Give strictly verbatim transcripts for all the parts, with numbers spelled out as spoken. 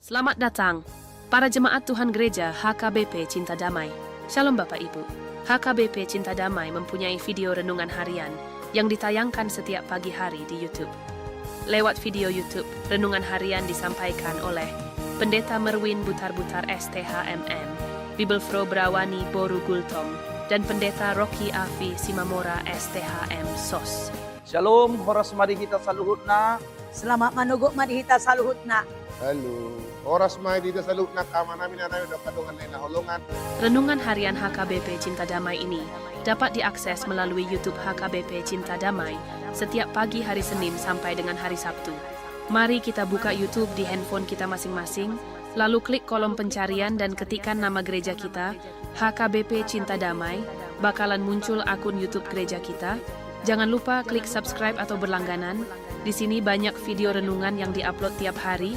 Selamat datang, para jemaat Tuhan Gereja H K B P Cinta Damai. Shalom Bapak Ibu. H K B P Cinta Damai mempunyai video renungan harian yang ditayangkan setiap pagi hari di YouTube. Lewat video YouTube, renungan harian disampaikan oleh Pendeta Merwin Butarbutar, S T H M M, Bibelvrouw Brawani Boru Gultom, dan Pendeta Rocky Afi Simamora, S T H M, sos. Shalom, horas ma di hita saluhutna. Selamat manogot ma di hita saluhutna. Halo. Horas ma di hita saluhutna, angka amanami, inanami, dohot angka dongan na hinaholongan. Renungan harian H K B P Cinta Damai ini dapat diakses melalui YouTube H K B P Cinta Damai setiap pagi hari Senin sampai dengan hari Sabtu. Mari kita buka YouTube di handphone kita masing-masing, lalu klik kolom pencarian dan ketikkan nama gereja kita, H K B P Cinta Damai, bakalan muncul akun YouTube gereja kita. Jangan lupa klik subscribe atau berlangganan. Di sini banyak video renungan yang diupload tiap hari.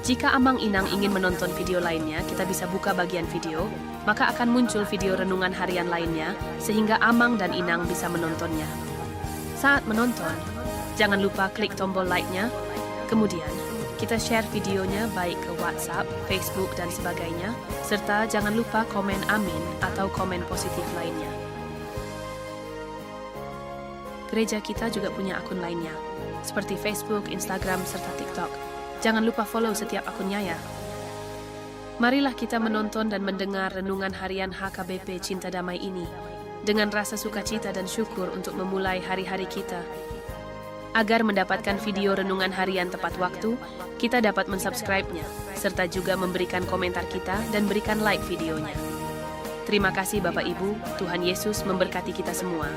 Jika amang inang ingin menonton video lainnya, kita bisa buka bagian video, maka akan muncul video renungan harian lainnya, sehingga amang dan inang bisa menontonnya. Saat menonton, jangan lupa klik tombol like-nya. Kemudian, kita share videonya baik ke WhatsApp, Facebook, dan sebagainya, serta jangan lupa komen amin atau komen positif lainnya. Gereja kita juga punya akun lainnya, seperti Facebook, Instagram, serta TikTok. Jangan lupa follow setiap akunnya ya. Marilah kita menonton dan mendengar renungan harian H K B P Cinta Damai ini dengan rasa sukacita dan syukur untuk memulai hari-hari kita. Agar mendapatkan video renungan harian tepat waktu, kita dapat mensubscribe-nya, serta juga memberikan komentar kita dan berikan like videonya. Terima kasih Bapak Ibu, Tuhan Yesus memberkati kita semua.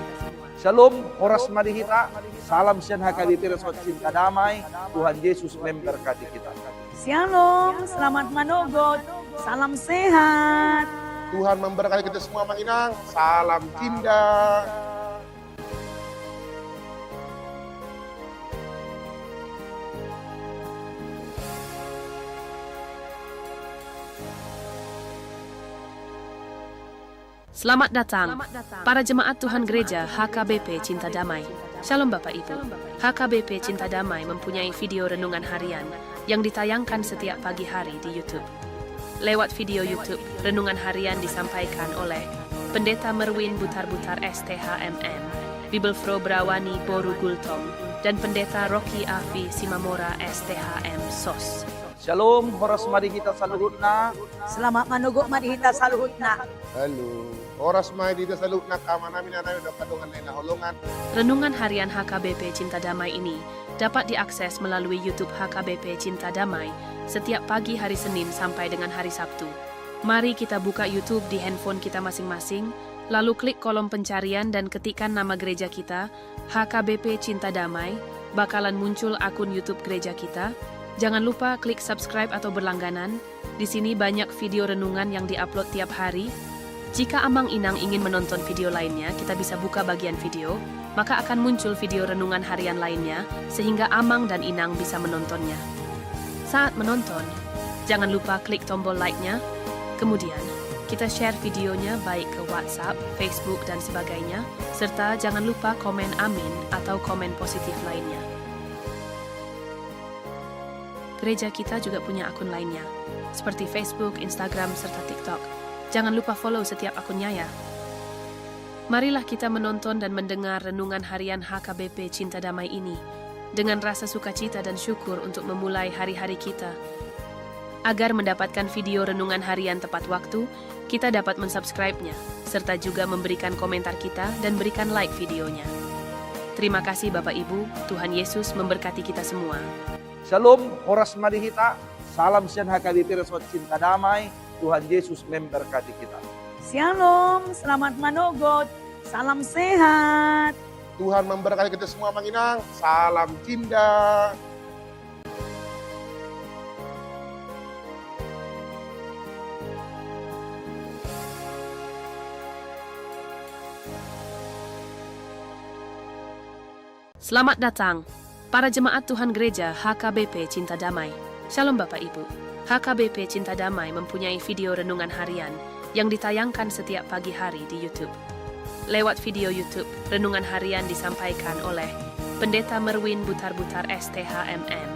Shalom, horas ma di hita. Salam sian H K B P Resort Cinta Damai. Tuhan Yesus memberkati kita. Shalom, selamat manogot. Salam sehat. Tuhan memberkati kita semua, Amang Inang. Salam Cinta. Selamat datang, para jemaat Tuhan Gereja H K B P Cinta Damai. Shalom Bapak Ibu. H K B P Cinta Damai mempunyai video renungan harian yang ditayangkan setiap pagi hari di YouTube. Lewat video YouTube, renungan harian disampaikan oleh Pendeta Merwin Butarbutar, S T H M M, Bibelvrouw Brawani Boru Gultom, dan Pendeta Rocky Afi Simamora, S T H M, sos. Shalom, horas ma di hita saluhutna. Selamat manogot ma di hita saluhutna. Halo. Horas ma di hita saluhutna, angka amanami, inanami, dohot angka dongan na hinaholongan. Renungan harian H K B P Cinta Damai ini dapat diakses melalui YouTube H K B P Cinta Damai setiap pagi hari Senin sampai dengan hari Sabtu. Mari kita buka YouTube di handphone kita masing-masing, lalu klik kolom pencarian dan ketikkan nama gereja kita, H K B P Cinta Damai, bakalan muncul akun YouTube gereja kita. Jangan lupa klik subscribe atau berlangganan. Di sini banyak video renungan yang diupload tiap hari. Jika amang inang ingin menonton video lainnya, kita bisa buka bagian video, maka akan muncul video renungan harian lainnya, sehingga amang dan inang bisa menontonnya. Saat menonton, jangan lupa klik tombol like-nya. Kemudian, kita share videonya baik ke WhatsApp, Facebook, dan sebagainya, serta jangan lupa komen amin atau komen positif lainnya. Gereja kita juga punya akun lainnya, seperti Facebook, Instagram, serta TikTok. Jangan lupa follow setiap akunnya ya. Marilah kita menonton dan mendengar renungan harian H K B P Cinta Damai ini dengan rasa sukacita dan syukur untuk memulai hari-hari kita. Agar mendapatkan video renungan harian tepat waktu, kita dapat mensubscribe-nya, serta juga memberikan komentar kita dan berikan like videonya. Terima kasih Bapak Ibu, Tuhan Yesus memberkati kita semua. Shalom, horas ma di hita. Salam sian H K B P Resort Cinta Damai. Tuhan Yesus memberkati kita. Shalom, selamat manogot. Salam sehat. Tuhan memberkati kita semua, Amang Inang. Salam Cinta. Selamat datang, para jemaat Tuhan Gereja H K B P Cinta Damai. Shalom Bapak Ibu. H K B P Cinta Damai mempunyai video renungan harian yang ditayangkan setiap pagi hari di YouTube. Lewat video YouTube, renungan harian disampaikan oleh Pendeta Merwin Butarbutar, S T H M M,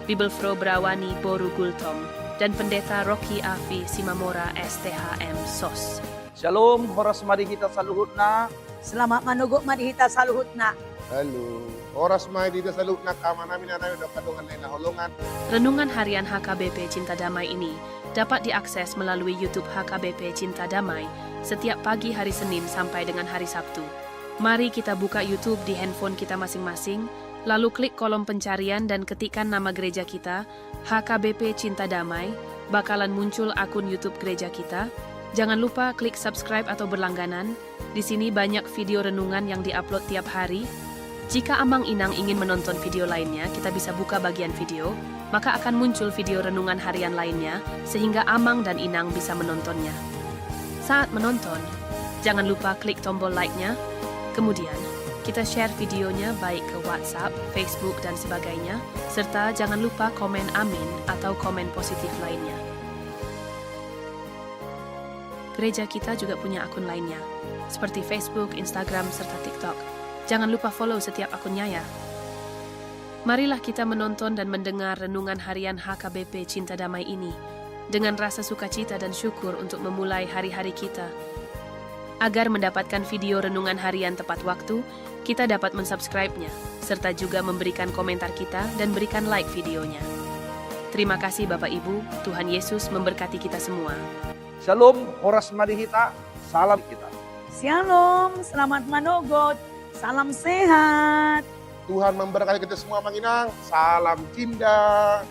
Bibelvrouw Brawani Boru Gultom, dan Pendeta Rocky Afi Simamora, S T H M, sos. Shalom, horas ma di hita saluhutna. Selamat manogot ma di hita saluhutna. Halo, horas ma di hita saluhutna, amang nami, inang nami, dohot dongan nami na hinaholongan. Renungan harian H K B P Cinta Damai ini dapat diakses melalui YouTube H K B P Cinta Damai setiap pagi hari Senin sampai dengan hari Sabtu. Mari kita buka YouTube di handphone kita masing-masing, lalu klik kolom pencarian dan ketikkan nama gereja kita, H K B P Cinta Damai, bakalan muncul akun YouTube gereja kita. Jangan lupa klik subscribe atau berlangganan. Di sini banyak video renungan yang diupload tiap hari. Jika amang inang ingin menonton video lainnya, kita bisa buka bagian video, maka akan muncul video renungan harian lainnya, sehingga amang dan inang bisa menontonnya. Saat menonton, jangan lupa klik tombol like-nya. Kemudian, kita share videonya baik ke WhatsApp, Facebook, dan sebagainya, serta jangan lupa komen amin atau komen positif lainnya. Gereja kita juga punya akun lainnya, seperti Facebook, Instagram, serta TikTok. Jangan lupa follow setiap akunnya ya. Marilah kita menonton dan mendengar renungan harian H K B P Cinta Damai ini dengan rasa sukacita dan syukur untuk memulai hari-hari kita. Agar mendapatkan video renungan harian tepat waktu, kita dapat mensubscribe-nya, serta juga memberikan komentar kita dan berikan like videonya. Terima kasih Bapak Ibu, Tuhan Yesus memberkati kita semua. Shalom, horas ma di hita, salam kita. Shalom, selamat manogot, salam sehat. Tuhan memberkati kita semua, amang inang, salam cinta.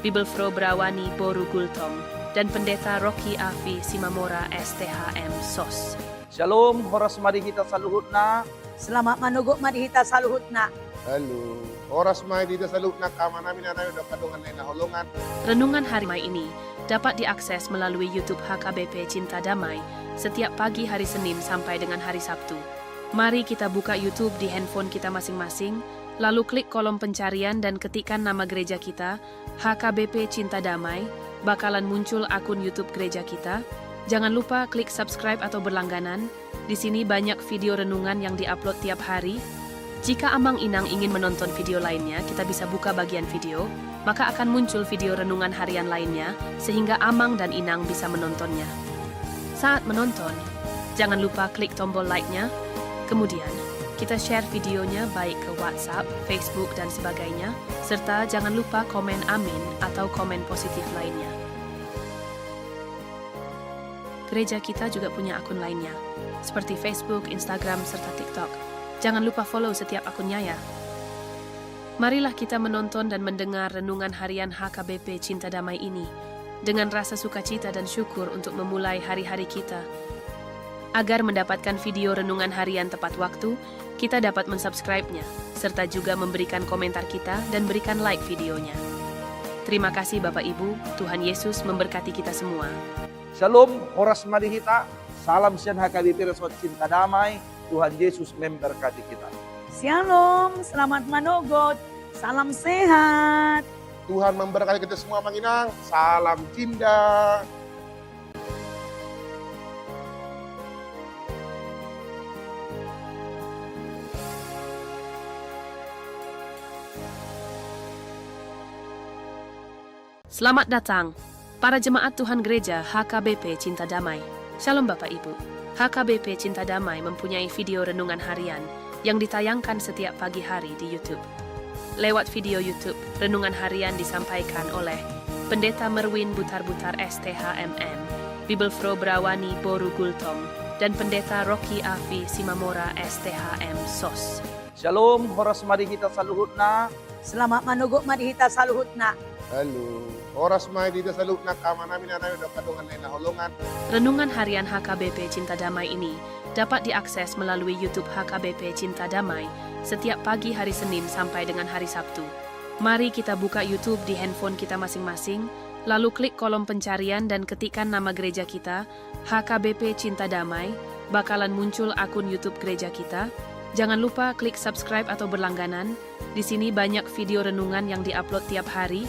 Bibelvrouw Brawani boru Gultom, dan Pendeta Rocky Afi Simamora, S T H M, sos. Shalom, horas ma di hita saluhutna. Selamat manogot ma di hita saluhutna. Halo, horas ma di hita saluhutna, amang nami, inang nami, dohot dongan nami na hinaholongan. Renungan harian ini dapat diakses melalui YouTube H K B P Cinta Damai setiap pagi hari Senin sampai dengan hari Sabtu. Mari kita buka YouTube di handphone kita masing-masing, lalu klik kolom pencarian dan ketikkan nama gereja kita, H K B P Cinta Damai, bakalan muncul akun YouTube gereja kita. Jangan lupa klik subscribe atau berlangganan. Di sini banyak video renungan yang diupload tiap hari. Jika amang inang ingin menonton video lainnya, kita bisa buka bagian video, maka akan muncul video renungan harian lainnya, sehingga amang dan inang bisa menontonnya. Saat menonton, jangan lupa klik tombol like-nya. Kemudian, kita share videonya baik ke WhatsApp, Facebook, dan sebagainya, serta jangan lupa komen amin atau komen positif lainnya. Gereja kita juga punya akun lainnya, seperti Facebook, Instagram, serta TikTok. Jangan lupa follow setiap akunnya ya. Marilah kita menonton dan mendengar renungan harian H K B P Cinta Damai ini dengan rasa sukacita dan syukur untuk memulai hari-hari kita. Agar mendapatkan video renungan harian tepat waktu, kita dapat mensubscribe-nya, serta juga memberikan komentar kita dan berikan like videonya. Terima kasih Bapak Ibu, Tuhan Yesus memberkati kita semua. Shalom, horas ma di hita, salam sian H K B P Resort Cinta Damai, Tuhan Yesus memberkati kita. Shalom, selamat manogot, salam sehat. Tuhan memberkati kita semua, amang inang, salam cinta. Selamat datang, para jemaat Tuhan Gereja H K B P Cinta Damai. Shalom Bapak Ibu. H K B P Cinta Damai mempunyai video renungan harian yang ditayangkan setiap pagi hari di YouTube. Lewat video YouTube, renungan harian disampaikan oleh Pendeta Merwin Butarbutar, S T H M M, Bibelvrouw Brawani boru Gultom, dan Pendeta Rocky Afi Simamora, S T H M, sos. Shalom, horas ma di hita saluhutna. Selamat manogot ma di hita saluhutna. Halo, horas ma di hita saluhutna, amang nami, inang nami, dohot dongan nami na hinaholongan. Renungan harian H K B P Cinta Damai ini dapat diakses melalui YouTube H K B P Cinta Damai setiap pagi hari Senin sampai dengan hari Sabtu. Mari kita buka YouTube di handphone kita masing-masing, lalu klik kolom pencarian dan ketikkan nama gereja kita, H K B P Cinta Damai, bakalan muncul akun YouTube gereja kita. Jangan lupa klik subscribe atau berlangganan. Di sini banyak video renungan yang diupload tiap hari.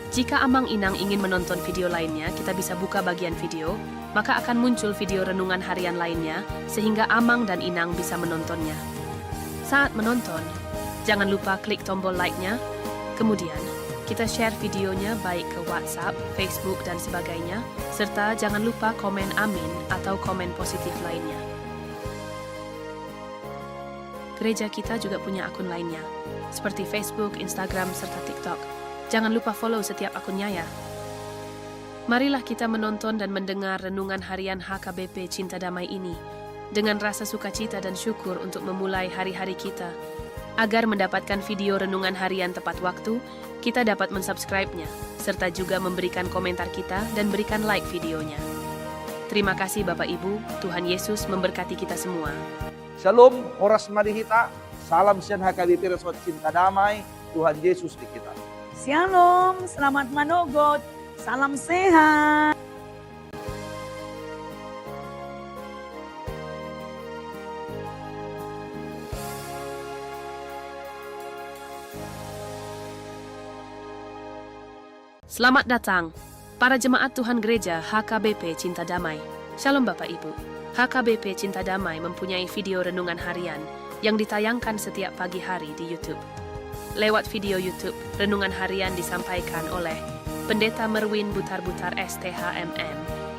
Jika amang inang ingin menonton video lainnya, kita bisa buka bagian video, maka akan muncul video renungan harian lainnya, sehingga amang dan inang bisa menontonnya. Saat menonton, jangan lupa klik tombol like-nya, kemudian Kita share videonya baik ke WhatsApp, Facebook, dan sebagainya, serta jangan lupa komen amin atau komen positif lainnya. Gereja kita juga punya akun lainnya, seperti Facebook, Instagram, serta TikTok. Jangan lupa follow setiap akunnya ya. Marilah kita menonton dan mendengar renungan harian H K B P Cinta Damai ini dengan rasa sukacita dan syukur untuk memulai hari-hari kita. Agar mendapatkan video renungan harian tepat waktu, kita dapat mensubscribe-nya, serta juga memberikan komentar kita dan berikan like videonya. Terima kasih Bapak Ibu, Tuhan Yesus memberkati kita semua. Shalom, horas ma di hita. Salam sian H K B P Resort Cinta Damai. Tuhan Yesus di kita. Shalom, selamat manogot. Salam sehat. Selamat datang, para jemaat Tuhan Gereja H K B P Cinta Damai. Shalom Bapak Ibu. H K B P Cinta Damai mempunyai video renungan harian yang ditayangkan setiap pagi hari di YouTube. Lewat video YouTube, renungan harian disampaikan oleh Pendeta Merwin Butarbutar, S T H M M,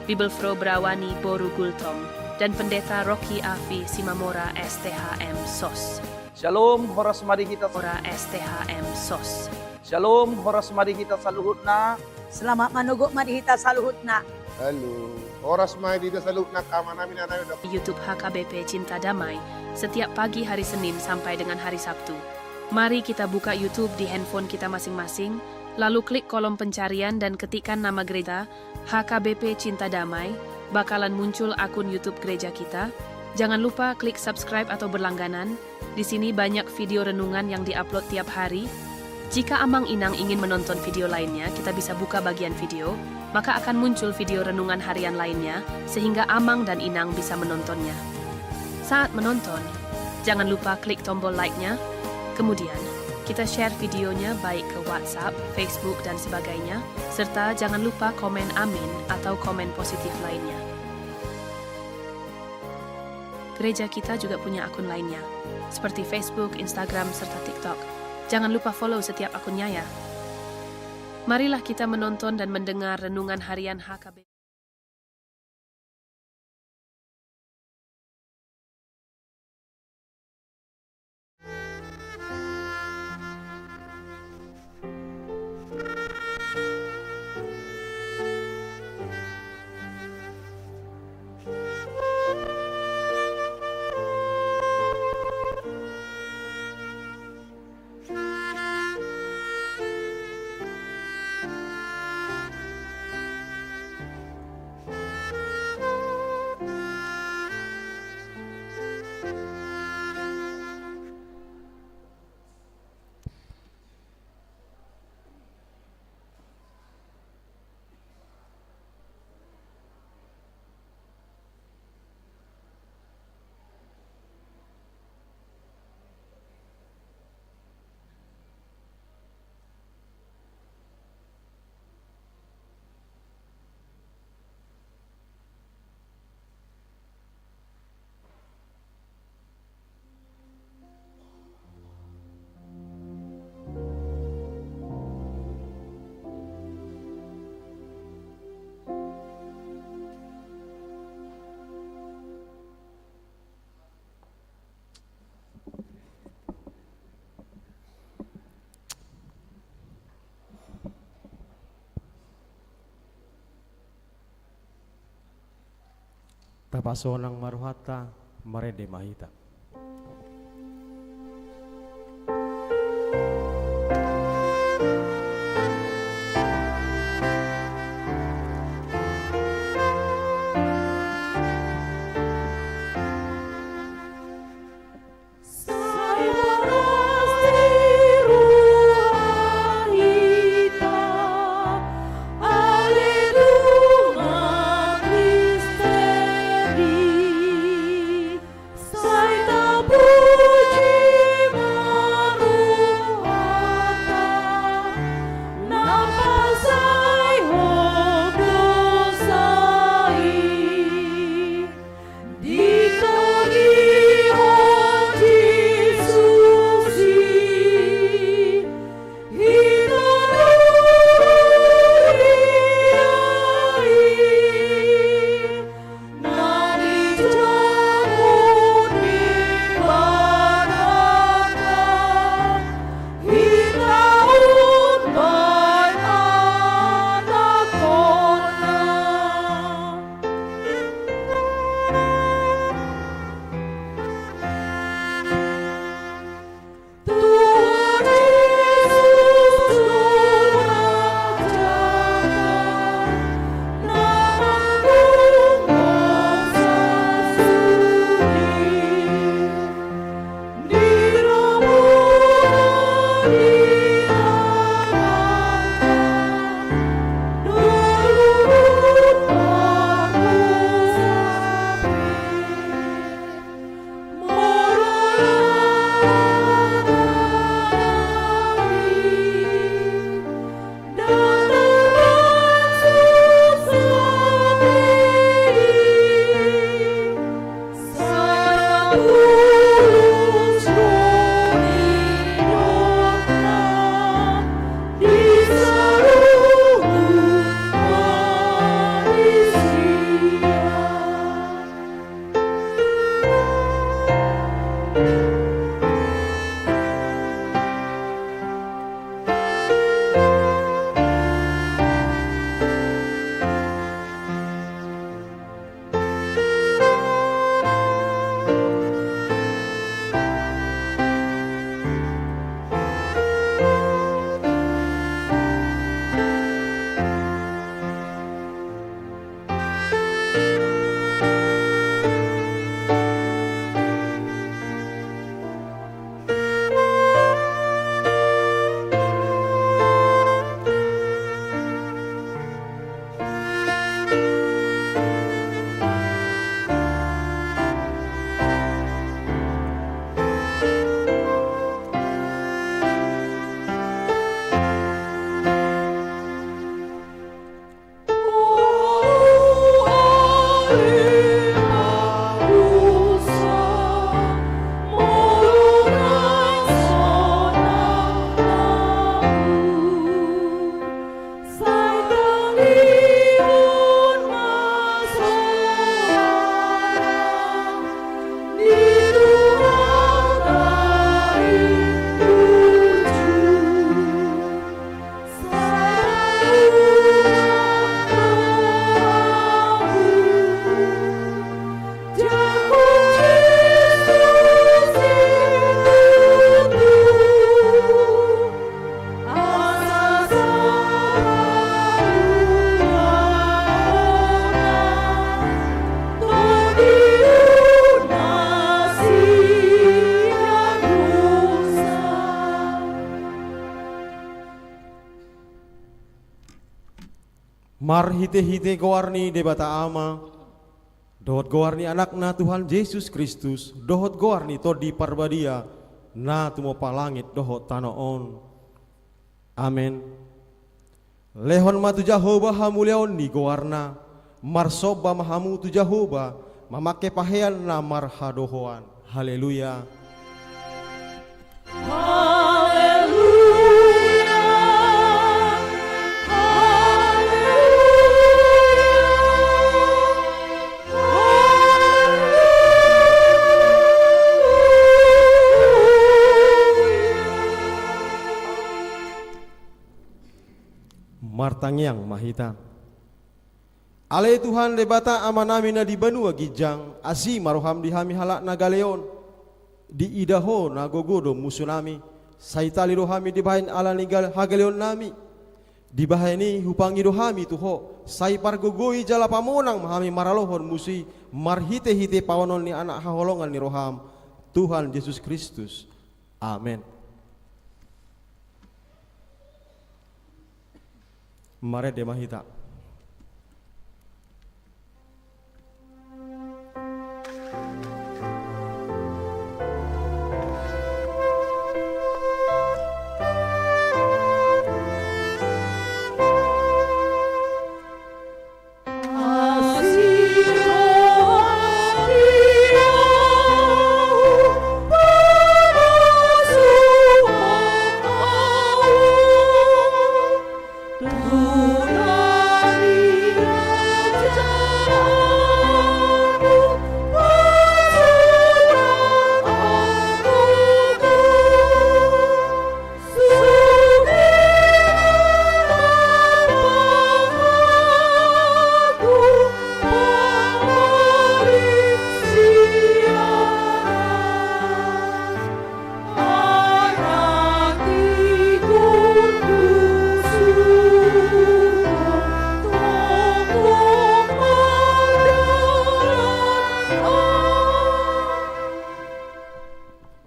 Bibelvrouw Brawani boru Gultom, dan Pendeta Rocky Afi Simamora, S T H M, sos. Shalom, horas ma di hita. Ora, S T H M, sos. Shalom, horas ma di hita saluhutna. Selamat manogot ma di hita saluhutna. Halo, horas ma di hita saluhutna, amang nami, inang nami. YouTube H K B P Cinta Damai, setiap pagi hari Senin sampai dengan hari Sabtu. Mari kita buka YouTube di handphone kita masing-masing, lalu klik kolom pencarian dan ketikkan nama gereja, H K B P Cinta Damai, bakalan muncul akun YouTube gereja kita. Jangan lupa klik subscribe atau berlangganan. Di sini banyak video renungan yang diupload tiap hari. Jika amang inang ingin menonton video lainnya, kita bisa buka bagian video, maka akan muncul video renungan harian lainnya, sehingga amang dan inang bisa menontonnya. Saat menonton, jangan lupa klik tombol like-nya. Kemudian, kita share videonya baik ke WhatsApp, Facebook, dan sebagainya, serta jangan lupa komen amin atau komen positif lainnya. Gereja kita juga punya akun lainnya, seperti Facebook, Instagram, serta TikTok. Jangan lupa follow setiap akunnya ya. Marilah kita menonton dan mendengar renungan harian H K B P. Tapasonang ma rohanta, marende ma hita. Sai boras di roha hita, ale Tuhan, misteri. Sai Marhite-hite goar ni Debata Ama, dohot goar ni Anakna Tuhan Jesus Kristus, dohot goar ni Tondi Parbadia, na tumompa langit dohot tano on. Amen. Lehon ma tu Jahowa hamuliaon ni goarna, marsomba ma hamu tu Jahowa, mamangke pahean na marhadohoan. Haleluya. Haleluya. Haleluya. Martangiang ma hita. Ale Tuhan Debata Amanami na di banua ginjang, asi ma roham di hami halak na gale on. Diida Ho na gogo do musunami, sai tali do hami dibahen ala ni gal-, hagaleonnami. Dibahen i hupangido hami tu Ho, sai pargogoi jala pamonang ma hami maralohon musu i, marhite-hite paonon ni Anak haholongan ni roham, Tuhan Jesus Kristus. Amen. Marende ma hita.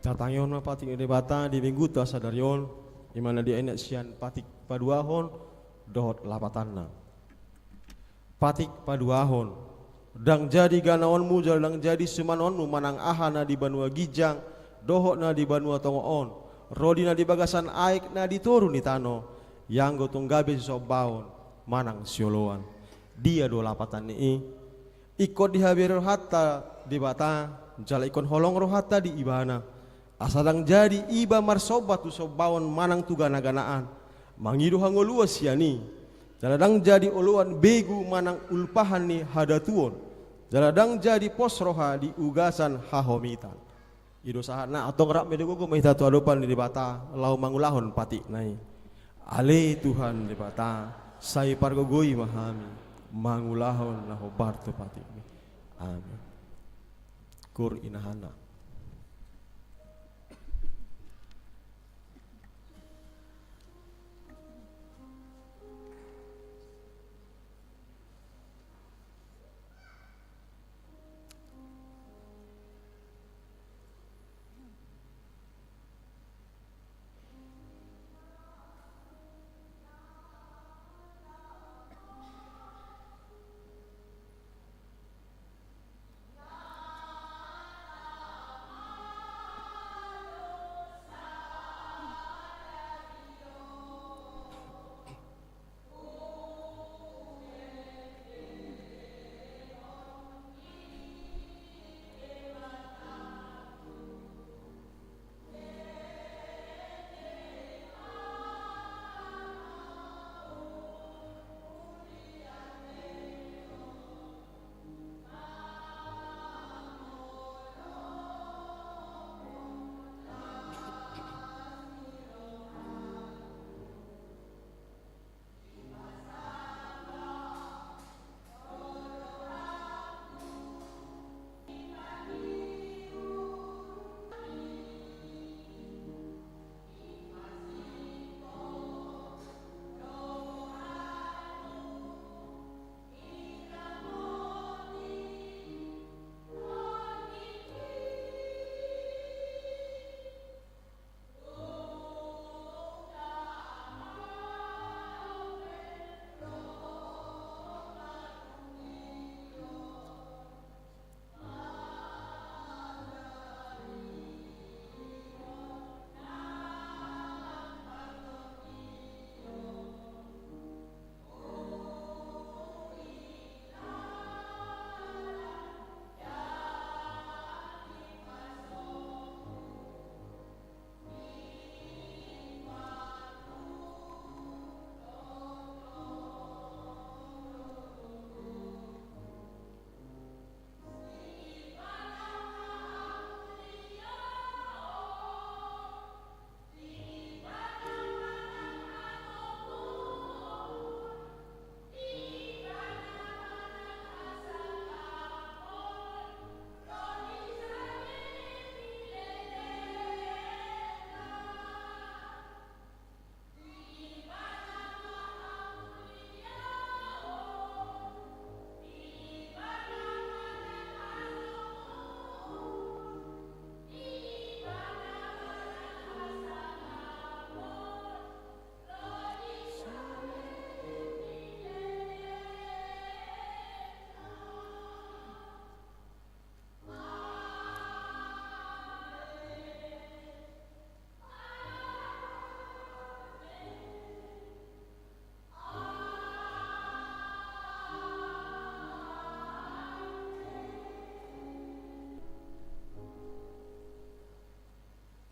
Tatangihon ma patik ni Debata di Mingguta sadari on, i ma na diainat sian patik paduahon dohot lapatanna. Patik paduahon. Ndang jadi ganaonmu jala ndang jadi sumanonmu manang aha na di banua ginjang dohot na di banua tonga on, ro di na di bagasan aek na di toru ni tano, ianggo tung gabe sisombaon manang sioloan. Dia do lapatan ni i? Ingkon dihabiri rohanta Debata, jala ingkon holong rohanta di Ibana. Asa ndang jadi iba marsomba tu sombaon manang tu gana-ganaan, mangido hangoluan sian i, jala ndang jadi oloan begu manang ulpahan ni hadatuon, jala ndang jadi pos roha di ugasan hahomitan. I do sahatna, antong rap ma i, gogo ma hita tu adopan ni Debata, laho mangulahon patikna i. Ale Tuhan Debata, sai pargogoi ma hami mangulahon na hombar tu patikmi. Amen. Kur inahanna.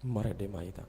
Marende ma hita.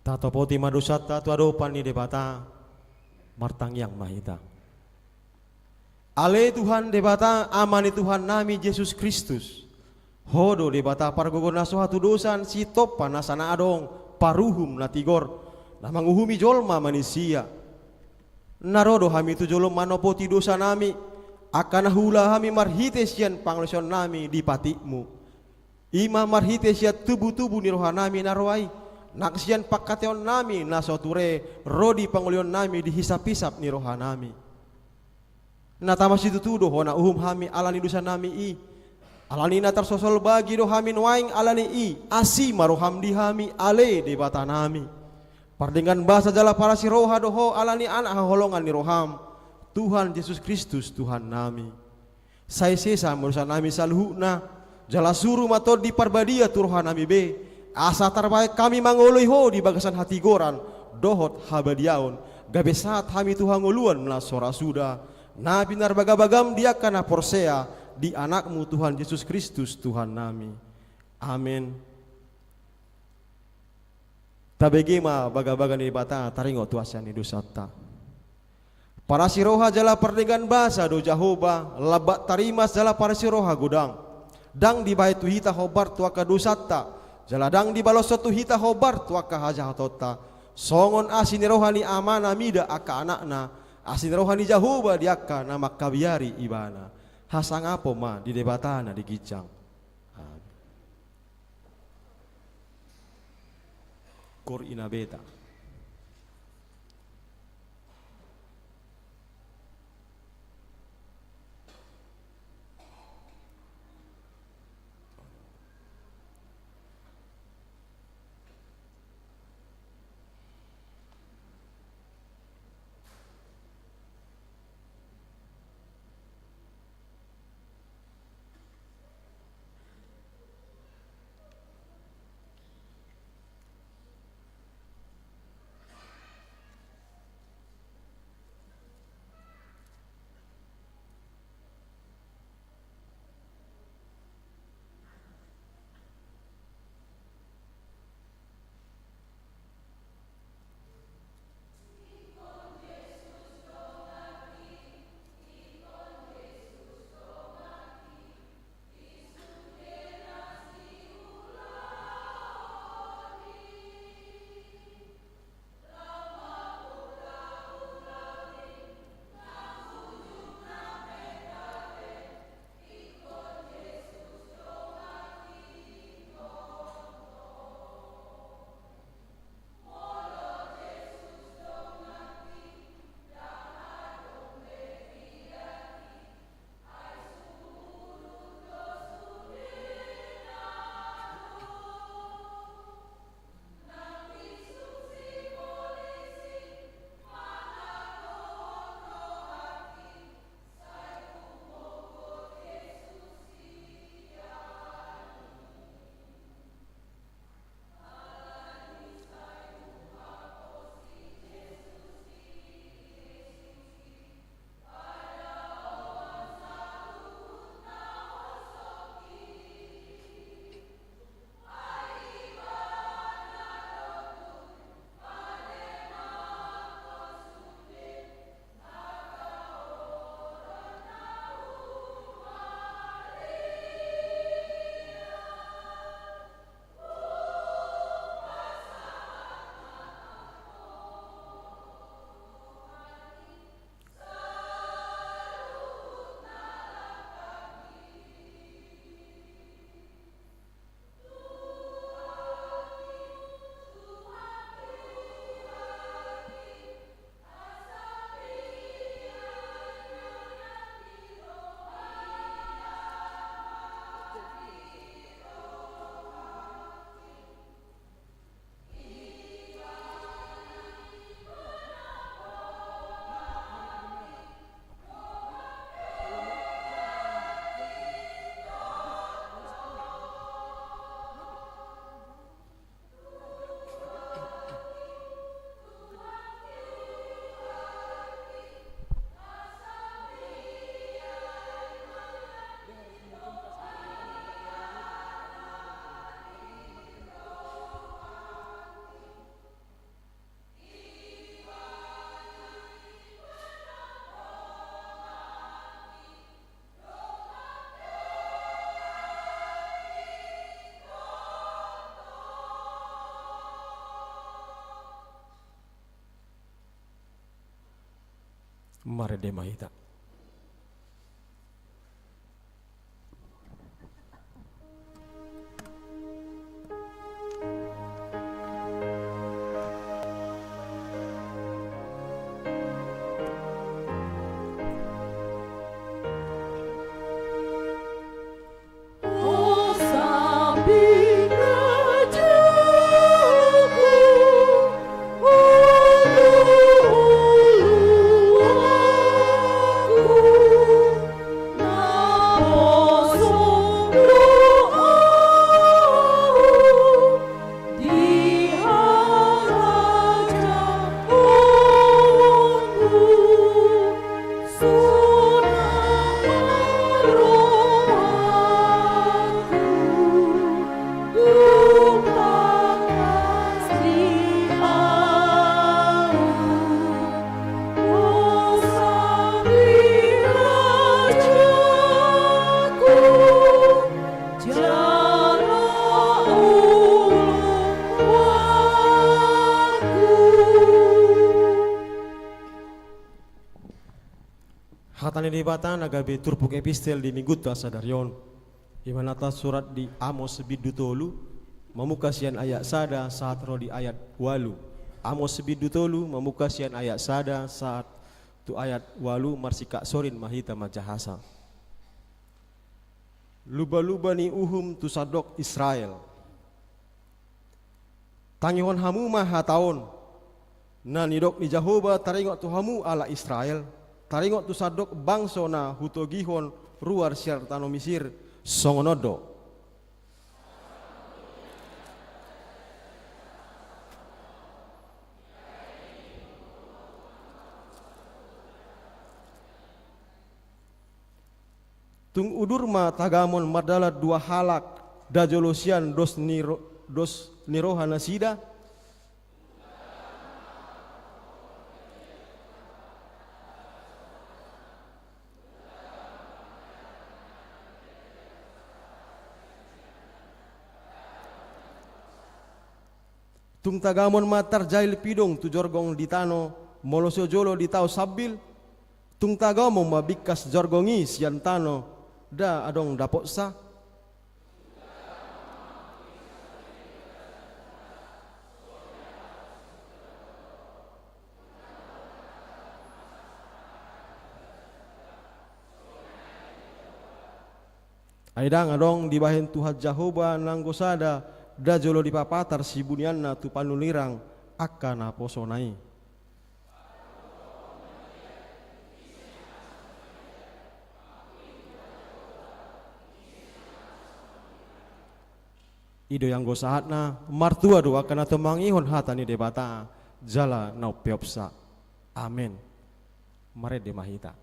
Tatopoti ma dosanta tu adopan ni Debata, martangiang ma hita. Ale Tuhan Debata, Ama ni Tuhannami Jesus Kristus, Ho do Debata pargogo na so hatudosan, Sitompa nasa na adong, Paruhum na tigor, na manguhumi jolma manisia. Na ro do hami tu jolom manopoti dosanami, angka na huula hami marhite sian pangalaosionnami di patikmu. I ma marhite sian tubutubu ni rohanami na roa i, nang sian pangkataionami na so ture ro di pangolihonnami di hisaphisap ni rohanami. Na tama situtu do Ho na uhum hami ala ni dosanami i. Ala ni i na tarsosol bagi do hami nuaeng ala ni i, asi ma roham di hami, ale Debatanami. Pardenggan basa jala parasi roha do Ho ala ni Anak haholongan ni roham, Tuhan Jesus Kristus Tuhannami. Sai sesa ma dosanami saluhutna, jala suru ma Tondi Parbadia tu rohanami be, asa tarbahen hami mangoloi Ho di bagasan hatigoran dohot habadiaon, gabe sahat hami tu hangoluan na so ra suda, na pinarbagabagam di angka na porsea di Anakmu Tuhan Jesus Kristus Tuhannami. Amen. Tabege ma bagabaga ni Debata, taringot tu hasea ni dosanta. Parasi roha jala pardenggan basa do Jahowa, lambat tarimas jala parasi roha godang. Ndang dibahen tu hita hombar tu angka dosanta, jala ndang dibaloshon tu hita hombar tu angka hajahatonta. Songon asi ni roha ni amana mida angka anakna, asi ni roha ni Jahowa di angka na mangkabiari ibana. Hasangapon ma di Debata na di ginjang. Amen. Kor ina beta. Marende ma hita. Hata ni Debata na gabe turpuk epistel di Minggunta sadari on, i ma na tarsurat di Amos bindu tolu, mamungka sian ayat sada sahat ro di ayat ualu. Amos bindu tolu, mamungka sian ayat sada sahat tu ayat ualu, marsingkat sorin ma hita manjahasa. Lumbalumbang ni uhum tu sandok Israel. Tangihon hamu ma hata on, na nidok ni Jahowa taringot tu hamu halak Israel, taringot tu sandok bangso na hutogihon ruar sian tano Misir, songon on do. Tung udur ma tagamon mardalan dua halak, nda jolo sian dos ni ro-, dos ni roha nasida. Tung tagamon ma tarjail pidong tu jorgong di tano, molo so jolo ditao sambil. Tung tagamon ma bingkas jorgong i sian tano, nda adong dapotsa. Ai ndang adong dibahen Tuhan Jahowa nanggo sada, nda jolo dipapatar sibunianna tu panulirang angka naposona i. I do ianggo sahatna, martua do angka na tumangihon hata ni Debata, jala na umpeopsa. Amen. Marende ma hita.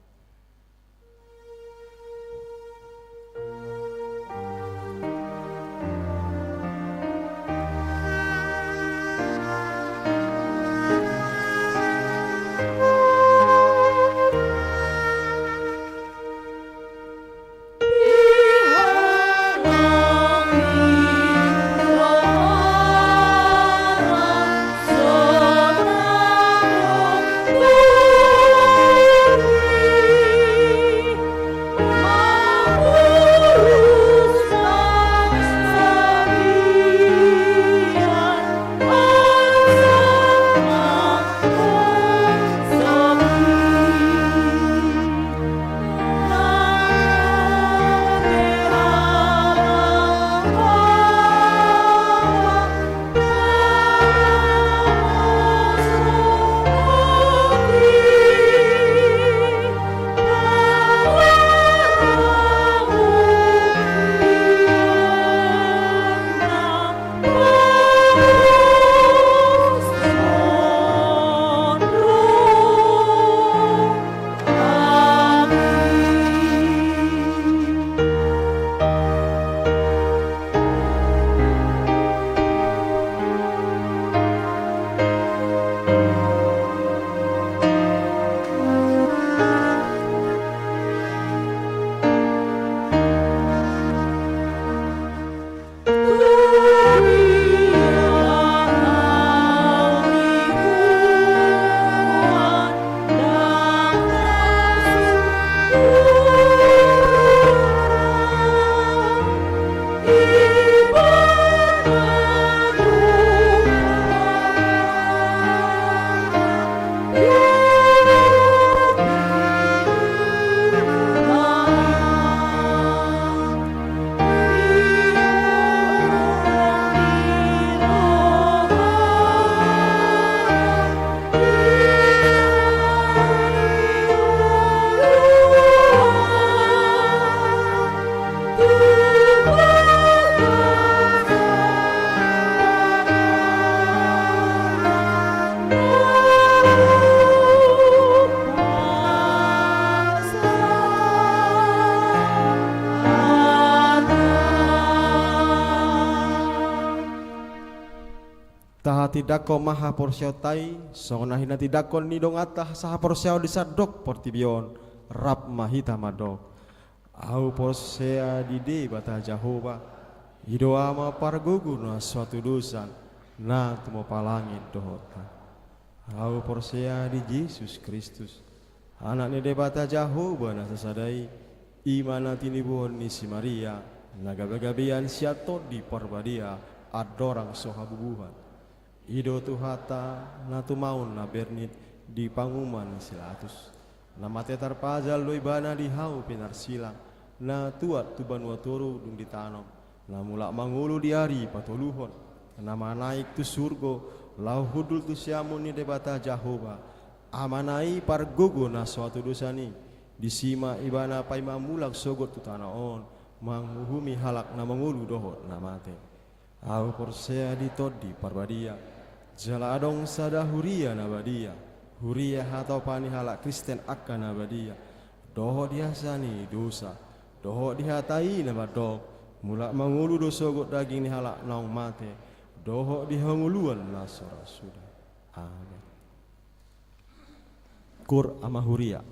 Tindanghon ma haporseaonta i songon na hinatindanghon ni donganta sahaporseaon di sandok portibi on. Rap ma hita mandok: Ahu porsea di Debata Jahowa, i do Ama pargogo na so hatudosan, na tumompa langit dohot tano. Ahu porsea di Jesus Kristus, Anak ni Debata Jahowa na sasada i, i ma na tinibuhon ni si Maria, na gabegabean sian Tondi Parbadia, andorang so habubuhan. I do Tuhanta, na tumaon na bernit di panguhuman ni si Latus. Na mate tarpajal do Ibana di hau pinarsilang, na tuat tu banua toru dung ditanom, na mulak mangolu di ari patoluhon, na manaek tu surgo, laho hundul tu siamun ni Debata Jahowa, Amana i pargogo na so hatudosan i. Disi ma Ibana paima mulak sogot tu tano on, manguhumi halak na mangolu dohot na mate. Ahu porsea di Tondi Parbadia, jala adong sada huria na badia, huria hatopan ni halak Kristen angka na badia, dohot di hasesaan ni dosa, dohot di hata i na mandok: Mulak mangolu do sogot daging ni halak naung mate, dohot di hangoluan na so ra suda. Amen. Kur Ama Huria.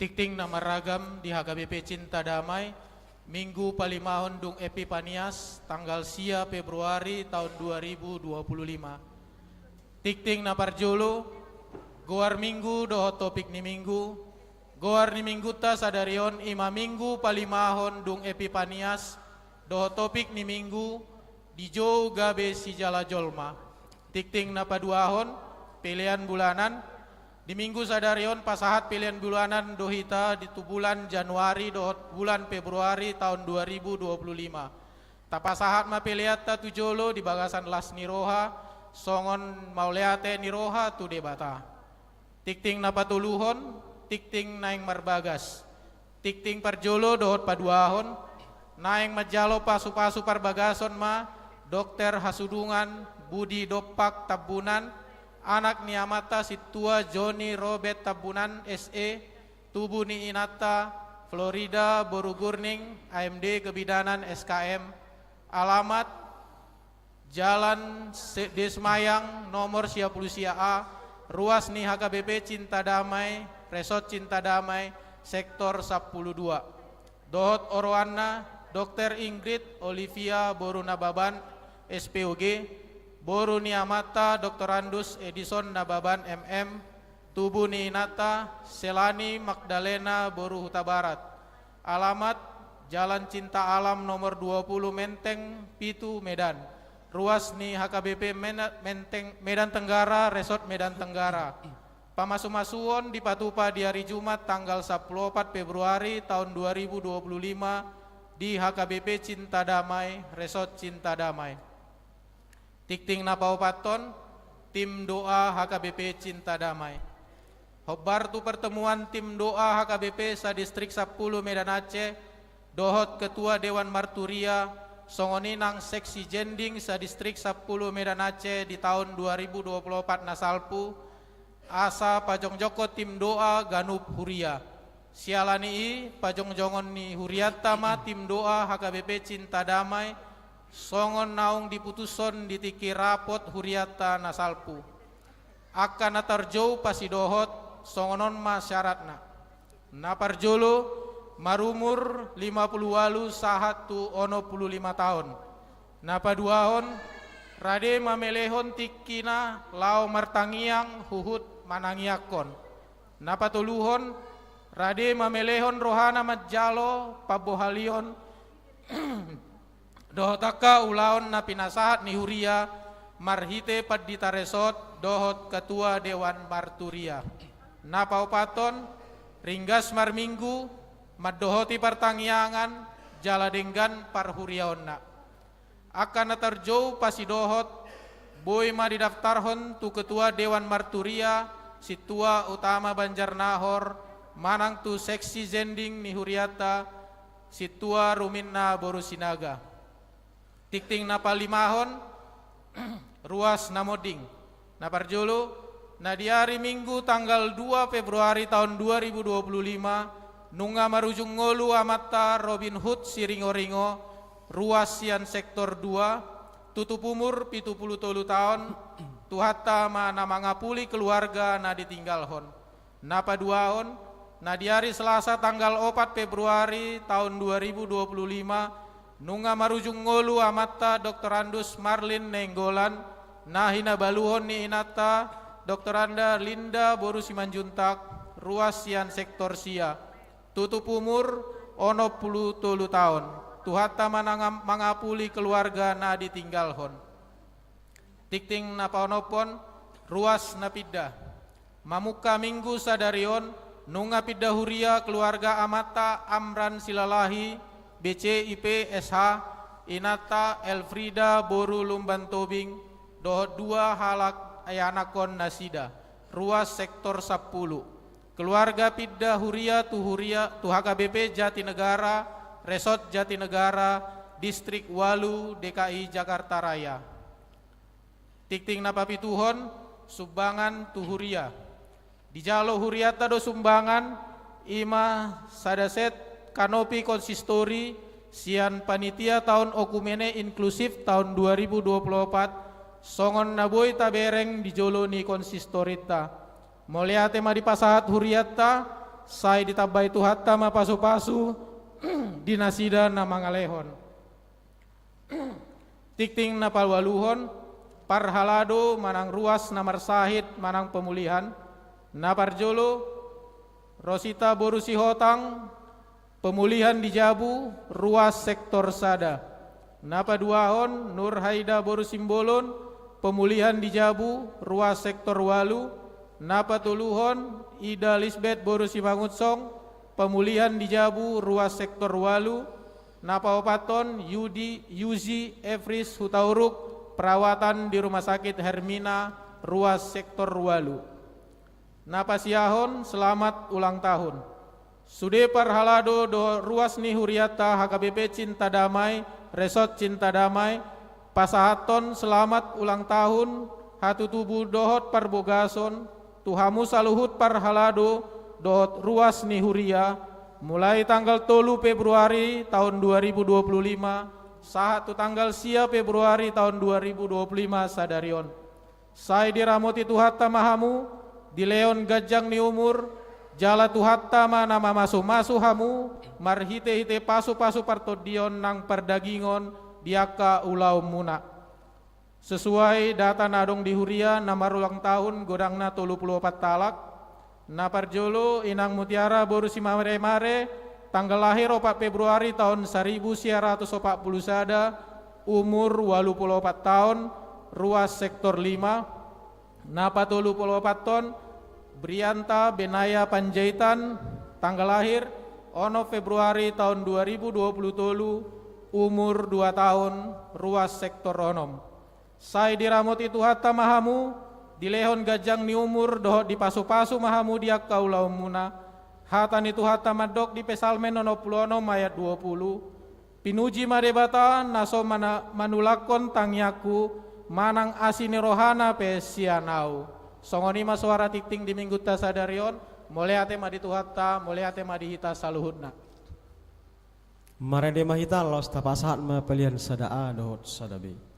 Tingting na marragam di H K B P Cinta Damai, Minggu palimahon dung Epipanias, tanggal sia Februari taon dua ribu dua puluh lima. Tingting na parjolo, goar Minggu dohot topik ni Minggu. Goar ni Minggunta sadari on i ma Minggu palimahon dung Epipanias, dohot topik ni Minggu, dijou gabe sijala jolma. Tingting na paduahon, pelean bulanan. Di Minggu sadari on pasahat pelean bulanan do hita di tu bulan Januari dohot bulan Februari taon dua ribu dua puluh lima. Tapasahat ma peleanta tu jolo di bagasan las ni roha, songon mauliate ni roha tu Debata. Tingting na patoluhon, tingting naeng marbagas. Tingting parjolo dohot paduahon, naeng manjalo pasu-pasu parbagason ma Dokter Hasudungan Budi Dompak Tambunan, anak ni amanta Sintua Joni Robert Tambunan, S E, tubu ni inanta Florida boru Gurning, A M D kebidanan, S K M, alamat Jalan Se-, Desmayang nomor sia pulu sia A, ruas ni H K B P Cinta Damai, Resort Cinta Damai, sektor sampulu dua. Dohot oroanna, Dokter Ingrid Olivia boru Nababan, S P O G, boru ni amanta Doktorandus Edison Nababan, M M, tubu ni inanta Selani Magdalena boru Hutabarat. Alamat, Jalan Cinta Alam nomor dua puluh Menteng pitu, Medan. Ruas ni H K B P Mena-, Menteng, Medan Tenggara, Resort Medan Tenggara. Pamasu-masuon dipatupa di ari Jumat tanggal sampulu opat Februari taon dua ribu dua puluh lima di H K B P Cinta Damai, Resort Cinta Damai. Tingting na paopathon, tim doa H K B P Cinta Damai. Hombar tu pertemuan tim doa H K B P sadistrik sampulu Medan Aceh, dohot ketua Dewan Marturia, songon i nang seksi jending sadistrik sampulu Medan Aceh di taon dua ribu dua puluh opat na salpu, asa pajongjongkon tim doa ganup huria. Siala ni i, pajongjongon ni hurianta ma tim doa H K B P Cinta Damai, songon naung diputushon di tingki rapot hurianta na salpu. Angka na tarjou pasidohot, songon on ma syaratna. Na parjolo, marumur lima pulu ualu sahat tu onom pulu lima taon. Na paduahon, rade mamelehon tingkina laho martangiang huhut manangiangkon. Na patoluhon, rade mamelehon rohana manjalo pambohalion dohot angka ulaon na pinasahat ni huria marhite pandita resort dohot ketua Dewan Marturia. Na paopathon, ringgas marminggu, mandohoti partangiangan, jala denggan parhuriaonna. Angka na tarjou pasidohot, boi ma didaftarhon tu ketua Dewan Marturia, Sintua Utama Banjarnahor, manang tu seksi jending ni hurianta, Sintua Ruminna boru Sinaga. Tingting na palimahon, ruas na monding. Na parjolo, na di ari Minggu tanggal dua Februari taon dua ribu dua puluh lima, nunga marujung ngolu amanta Robin Hood Siringoringo, ruas sian sektor dua, tutup umur pitu pulu tolu taon, Tuhanta ma na mangapuli keluarga na ditinggalhon. Na paduahon, na di ari Selasa tanggal opat Februari taon dua ribu dua puluh lima, nunga marujung ngolu amanta Doktorandus Marlin Nainggolan, na hinabaluhon ni inanta Doktoranda Linda boru Simanjuntak, ruas sian sektor sia. Tutup umur onom pulu tolu taon. Tuhanta ma na mangapuli keluarga na ditinggalhon. Tingting na paonomhon, ruas na pinda. Mamungka Minggu sadari on, nunga pinda huria keluarga amanta Amran Silalahi, B C I P S H, inanta Elfrida boru Lumban Tobing, dohot dua halak ianakhon nasida, ruas sektor sampulu. Keluarga pinda huria tu huria, tu H K B P Jatinegara, Resort Jatinegara, Distrik ualu, D K I Jakarta Raya. Tingting na papituhon, sumbangan tu huria. Dijalo hurianta do sumbangan, i ma sada set kanopi konsistori, sian panitia taon okumene inklusif taon dua ribu dua puluh opat, songon na boi tabereng di jolo ni konsistorinta. Mauliate ma dipasahat hurianta, Sai ditambai Tuhanta ma pasupasu di nasida na mangalehon. Tingting na paualuhon, parhalado manang ruas na marsahit manang pemulihan. Na parjolo, Rosita boru Sihotang, pemulihan di jabu, ruas sektor sada. Na paduahon, Nur Haida boru Simbolon, pemulihan di jabu, ruas sektor ualu. Na patoluhon, Ida Lisbet boru Simangunsong, pemulihan di jabu, ruas sektor ualu. Na paopathon, Yudi, Yuzi Efris Hutauruk, perawatan di Rumah Sakit Hermina, ruas sektor ualu. Na pasiahon, selamat ulang tahun. Sude parhalado dohot ruas ni hurianta H K B P Cinta Damai, Resort Cinta Damai, pasahathon selamat ulang tahun, hatutubu dohot parbogason, tu hamu saluhut parhalado dohot ruas ni huria, mulai tanggal tolu Februari tahun dua ribu dua puluh lima, sahat tu tanggal sia Februari tahun dua ribu dua puluh lima sadari on. Sai diramoti Tuhanta ma hamu, dilehon ganjang ni umur, jala Tuhanta ma na mamasumasu hamu, marhitehite pasupasu partondion nang pardagingon di angka ulaonmuna. Sesuai data na adong di huria, na marulang tahun godangna tolu pulu opat halak. Na parjolo, Inang Mutiara boru Simaremare, tanggal lahir opat Februari taon saribu sia ratus opat pulu sada, umur ualu pulu opat taon, ruas sektor lima. Na patolu pulu opat taon, Brianta Benaya Panjaitan, tanggal lahir onom Februari taon dua ribu dua pulu tolu, umur dua taon, ruas sektor onom. Sai diramoti Tuhanta ma hamu, dilehon ganjang ni umur dohot dipasupasu ma hamu di angka ulaonmuna. Hata ni Tuhanta mandok di Psalmen onom pulu onom ayat dua pulu: Pinuji ma Debata, na so mana-, manulakhon tangiangku, manang asi ni rohana pe sian ahu. Songon i ma suara tingting di Minggunta sadari on. Mauliate ma di Tuhanta, mauliate ma di hita saluhutna. Marende ma hita, laos tapasahat ma pelean sada A dohot sada B.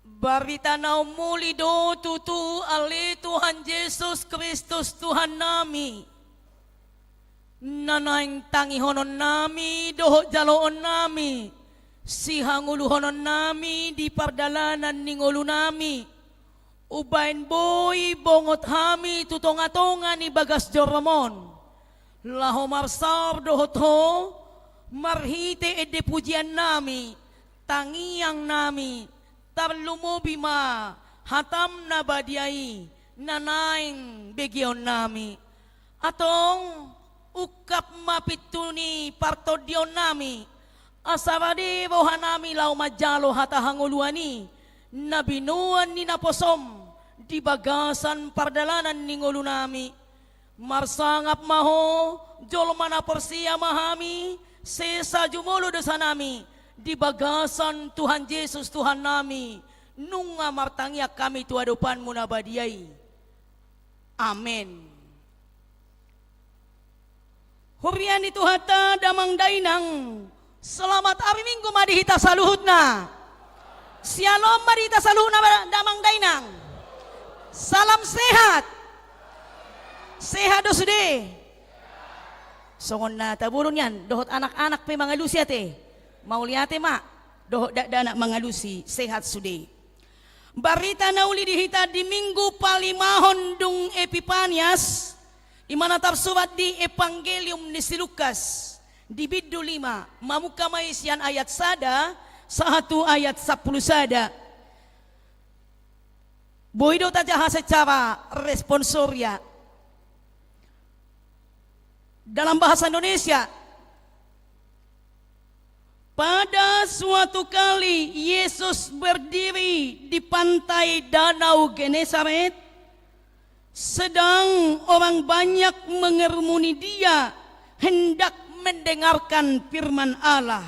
Barita na umuli do tutu ale Tuhan Jesus Kristus Tuhannami, na naeng tangihononnami dohot jaloonnami, sihangoluhononnami di pardalanan ni ngolunami, umbahen boi bongot hami tu tongatonga ni bagas jorom on, laho marsaor dohot Ho, marhite ende pujiannami, tangiangnami, tarlumobi ma hataM na badia i, na naeng begeonnami. Antong, ungkap ma pintu ni partondionnami, asa rade rohanami laho manjalo hata hangoluan i, na binoan ni naposoM di bagasan pardalanan ni ngolunami. Marsangap ma Ho, jolma na porsea ma hami, sesa jumolo dosanami di bagasan Tuhan Jesus Tuhannami, nunga martangiang hami tu adopanMu na badia i. Amen. Huria ni Tuhanta damang dainang, selamat ari Minggu ma di hita saluhutna. Syalom ma di hita saluhutna, damang dainang. Salam sehat. Sehat do sude? Songon na taboru nian, dohot anak-anak pe mangalusi ate. Mauliate ma, dohot dakdanak mangalusi, sehat sude. Barita na uli di hita di Minggu palimahon dung Epipanias, i ma na tarsurat di Evangelium ni si Lukas, di bindu lima, mamungka ma i sian ayat sada, sahat tu ayat sampulu sada. Boi do tajaha secara responsoria. Dalam bahasa Indonesia, pada suatu kali Yesus berdiri di pantai Danau Genesaret, sedang orang banyak mengerumuni Dia hendak mendengarkan firman Allah.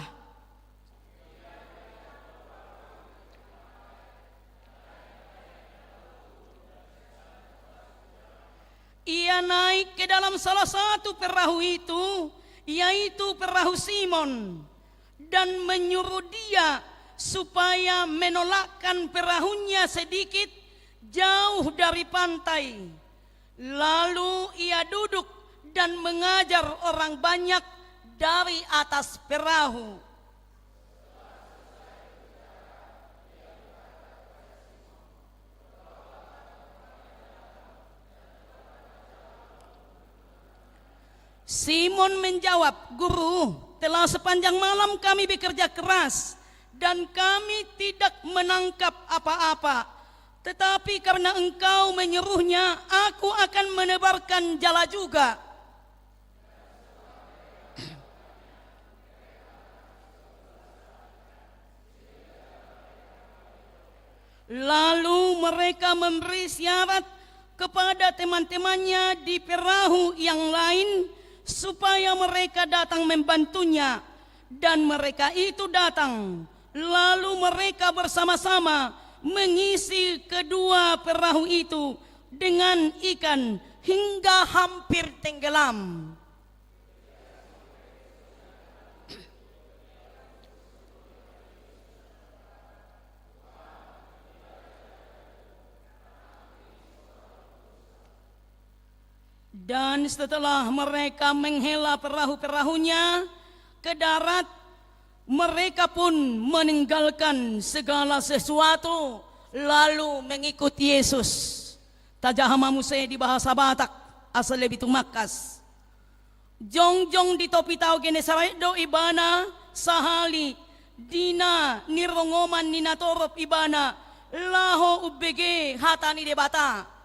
Ia naik ke dalam salah satu perahu itu, yaitu perahu Simon, dan menyuruh dia supaya menolakkan perahunya sedikit jauh dari pantai. Lalu ia duduk dan mengajar orang banyak dari atas perahu. Simon menjawab, "Guru, telah sepanjang malam kami bekerja keras dan kami tidak menangkap apa-apa. Tetapi karena Engkau menyuruhnya, aku akan menebarkan jala juga." Lalu mereka memberi isyarat kepada teman-temannya di perahu yang lain supaya mereka datang membantunya. Dan mereka itu datang, lalu mereka bersama-sama mengisi kedua perahu itu dengan ikan hingga hampir tenggelam. Dan setelah mereka menghela perahu-perahunya ke darat, mereka pun meninggalkan segala sesuatu, lalu mengikut Yesus. Tajaha ma muse di bahasa Batak, asa lebih tumangkas. Jongjong di topi tao Genesaret do ibana sahali di na nirongoman ni natorop ibana laho umbege hata ni Debata.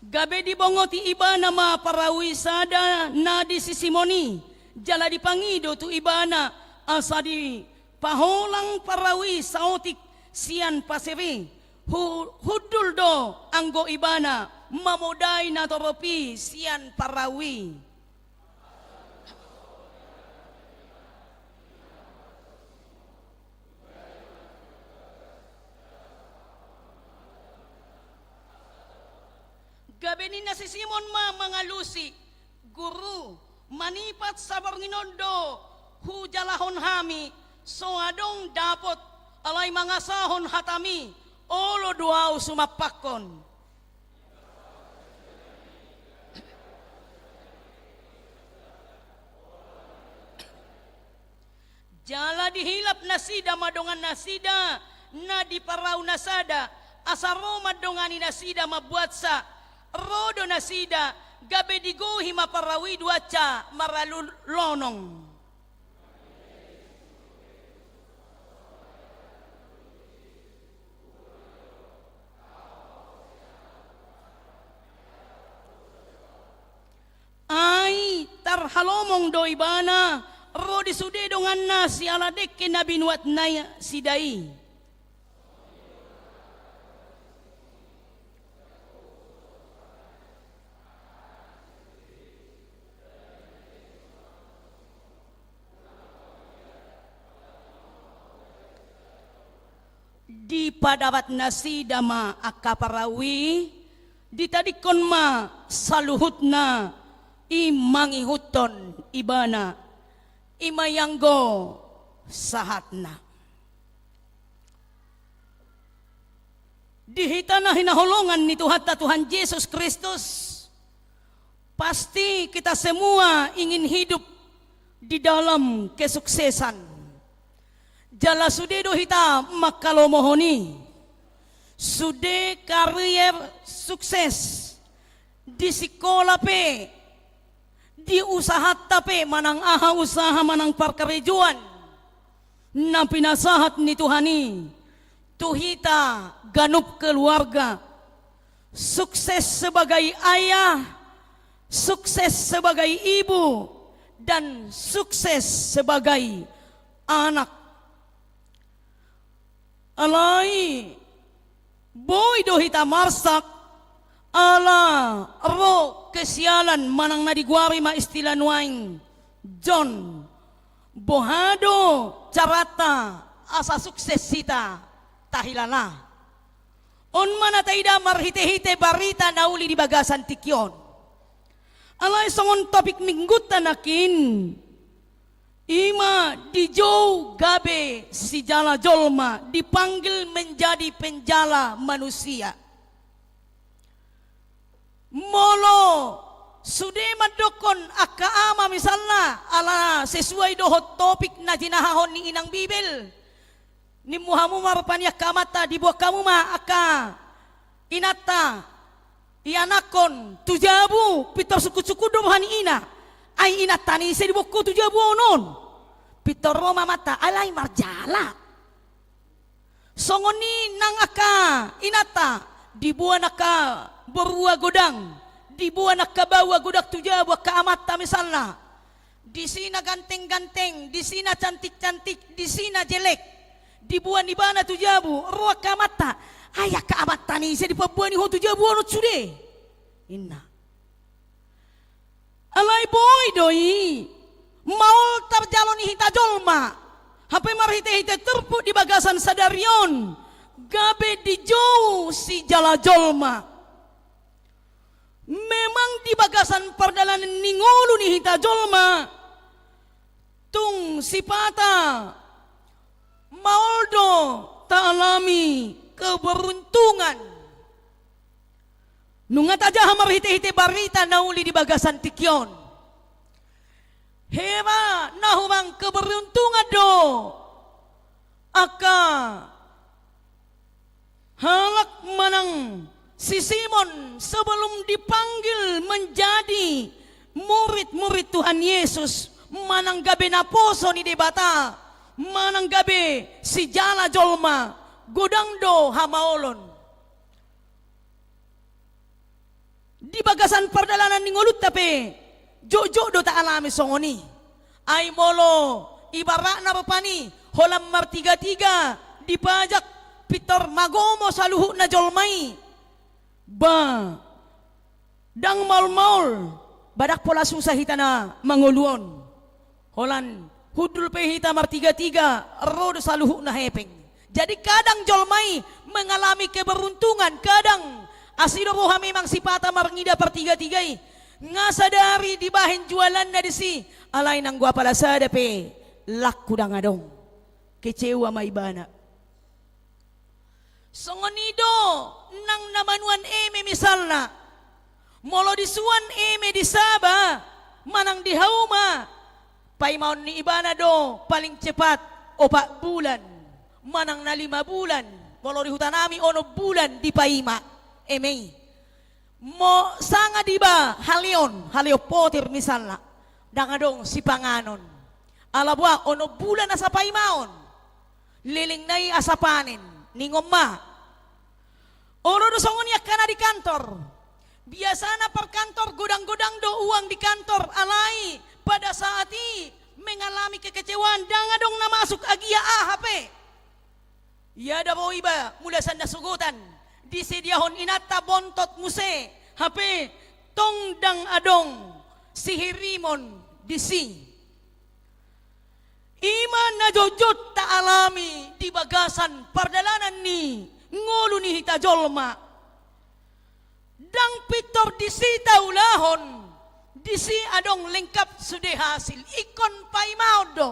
Gabe dibongoti ibana ma parau i sada na di si Simon i, jala dipangido tu ibana asa dipaholang parau i saotik sian pasir i. Hu-, hundul do anggo ibana mamodai natorop i sian parau i. Gabe ninna si Simon ma mangalusi, Guru, manipat saborngin on do hujalahon hami, so adong dapot, alai mangasahon hatami, olo do ahu sumampakkon. Jala dihilap nasida ma dongan nasida na di parau na sada, asa ro mandongani nasida mambuatsa. Ro do nasida, gabe digohi ma parau i duansa maralu lonong. Ai tarhalomong do ibana ro di sude donganna siala dengke na binuat nasida i. Dipadapat nasida ma angka parau i, ditadingkon ma saluhutna i mangihuthon ibana, i ma i anggo sahatna. Di hita na hinaholongan ni Tuhanta Tuhan Jesus Kristus, pasti kita semua ingin hidup di dalam kesuksesan. Jala sude do hita mangkalomohon i. Sude karier sukses. Di sikola pe, di usahanta pe, manang aha usaha, manang parkarejoan na pinasahat ni Tuhan i tu hita ganup keluarga. Sukses sebagai ayah, sukses sebagai ibu, dan sukses sebagai anak. Alai boi do hita marsak, ala ro kesialan manang na digoari ma istilah nuaeng Jon. Boha do caranta asa sukses hita tahilala? On ma na taida marhitehite barita na uli di bagasan tingki on. Alai songon topik minggunta nangkin, i ma dijou gabe sijala jolma, dipanggil menjadi penjala manusia. Molo sude mandokkon angka ama misalna, ala sesuai dohot topik na jinahahon ni inang Bibel, nimmu hamu ma rupani angka amanta, diboan hamu ma angka inanta ianakhon tu jabu, pintor sungkun-sungkun do roha ni ina. Ai inanta ni ise diboan ho tu jabu on? Pintor ro ma amanta, alai marjala. Songon i nang angka inanta, diboan angka borua godang, diboan angka baoa godang tu jabu, angka amanta misalna. Disi na ganteng-ganteng, disi na cantik-cantik, disi na jelek. Diboan ibana tu jabu, ro angka amanta. Ai angka amanta ni ise dipaboan ho tu jabu on sude, inna. Alai boi do i, maol tarjalo ni hita jolma, hape marhite-hite turpuk di bagasan sadari on, gabe dijou sijala jolma. Memang di bagasan pardalanan ni ngolu ni hita jolma, tung sipata maol do taalami keberuntungan. Nunga tajaha marhite-hite barita na uli di bagasan tingki on. Hera na hurang keberuntungan do angka halak manang si Simon sebelum dipanggil menjadi murid-murid Tuhan Yesus, manang gabe naposo ni Debata, manang gabe sijala jolma, godang do hamaolon. Di bagasan pardalanan ni ngolunta pe, jotjot do taalami songon i. Ai molo ibaratna rupani, holan martiga-tiga dipajak, pintor magomo saluhutna jolma i. Ba, ndang maol-maol, ba ndang pola susa hita na mangolu on. Holan hundul pe hita martiga-tiga, ro do saluhutna hepeng. Jadi kadang jolma i mengalami keberuntungan, kadang asi do roha memang sipata marngida partiga-tiga i. Nga sadari dibahen jualanna disi, alai nanggo apala sada pe laku ndang adong. Kecewa ma ibana. Songon i do nang na manuan eme misalna. Molo disuan eme di saba manang di hauma, paimaon ni ibana do paling cepat opat bulan manang na lima bulan. Molo di hutanami onom bulan dipaima eme i. Mo sanga diba haleon, haleon potir misalna, ndang adong sipanganon. Ala boha, onom bulan asa paimaon. Lelengna i asa panen, ningon ma. Olo do songon i angka na di kantor. Biasana parkantor godang-godang do uang di kantor, alai pada saat i mengalami kekecewaan, ndang adong na masuk agia aha pe. Ia da ro iba mulasan na sogotan, disediahon inanta bontot muse, hape tong ndang adong sihirimon disi. I ma na jotjot taalami di bagasan pardalanan ni ngolu ni hita jolma. Ndang pintor disi taulahon, disi adong lengkap sude hasil, ingkon paimaon do.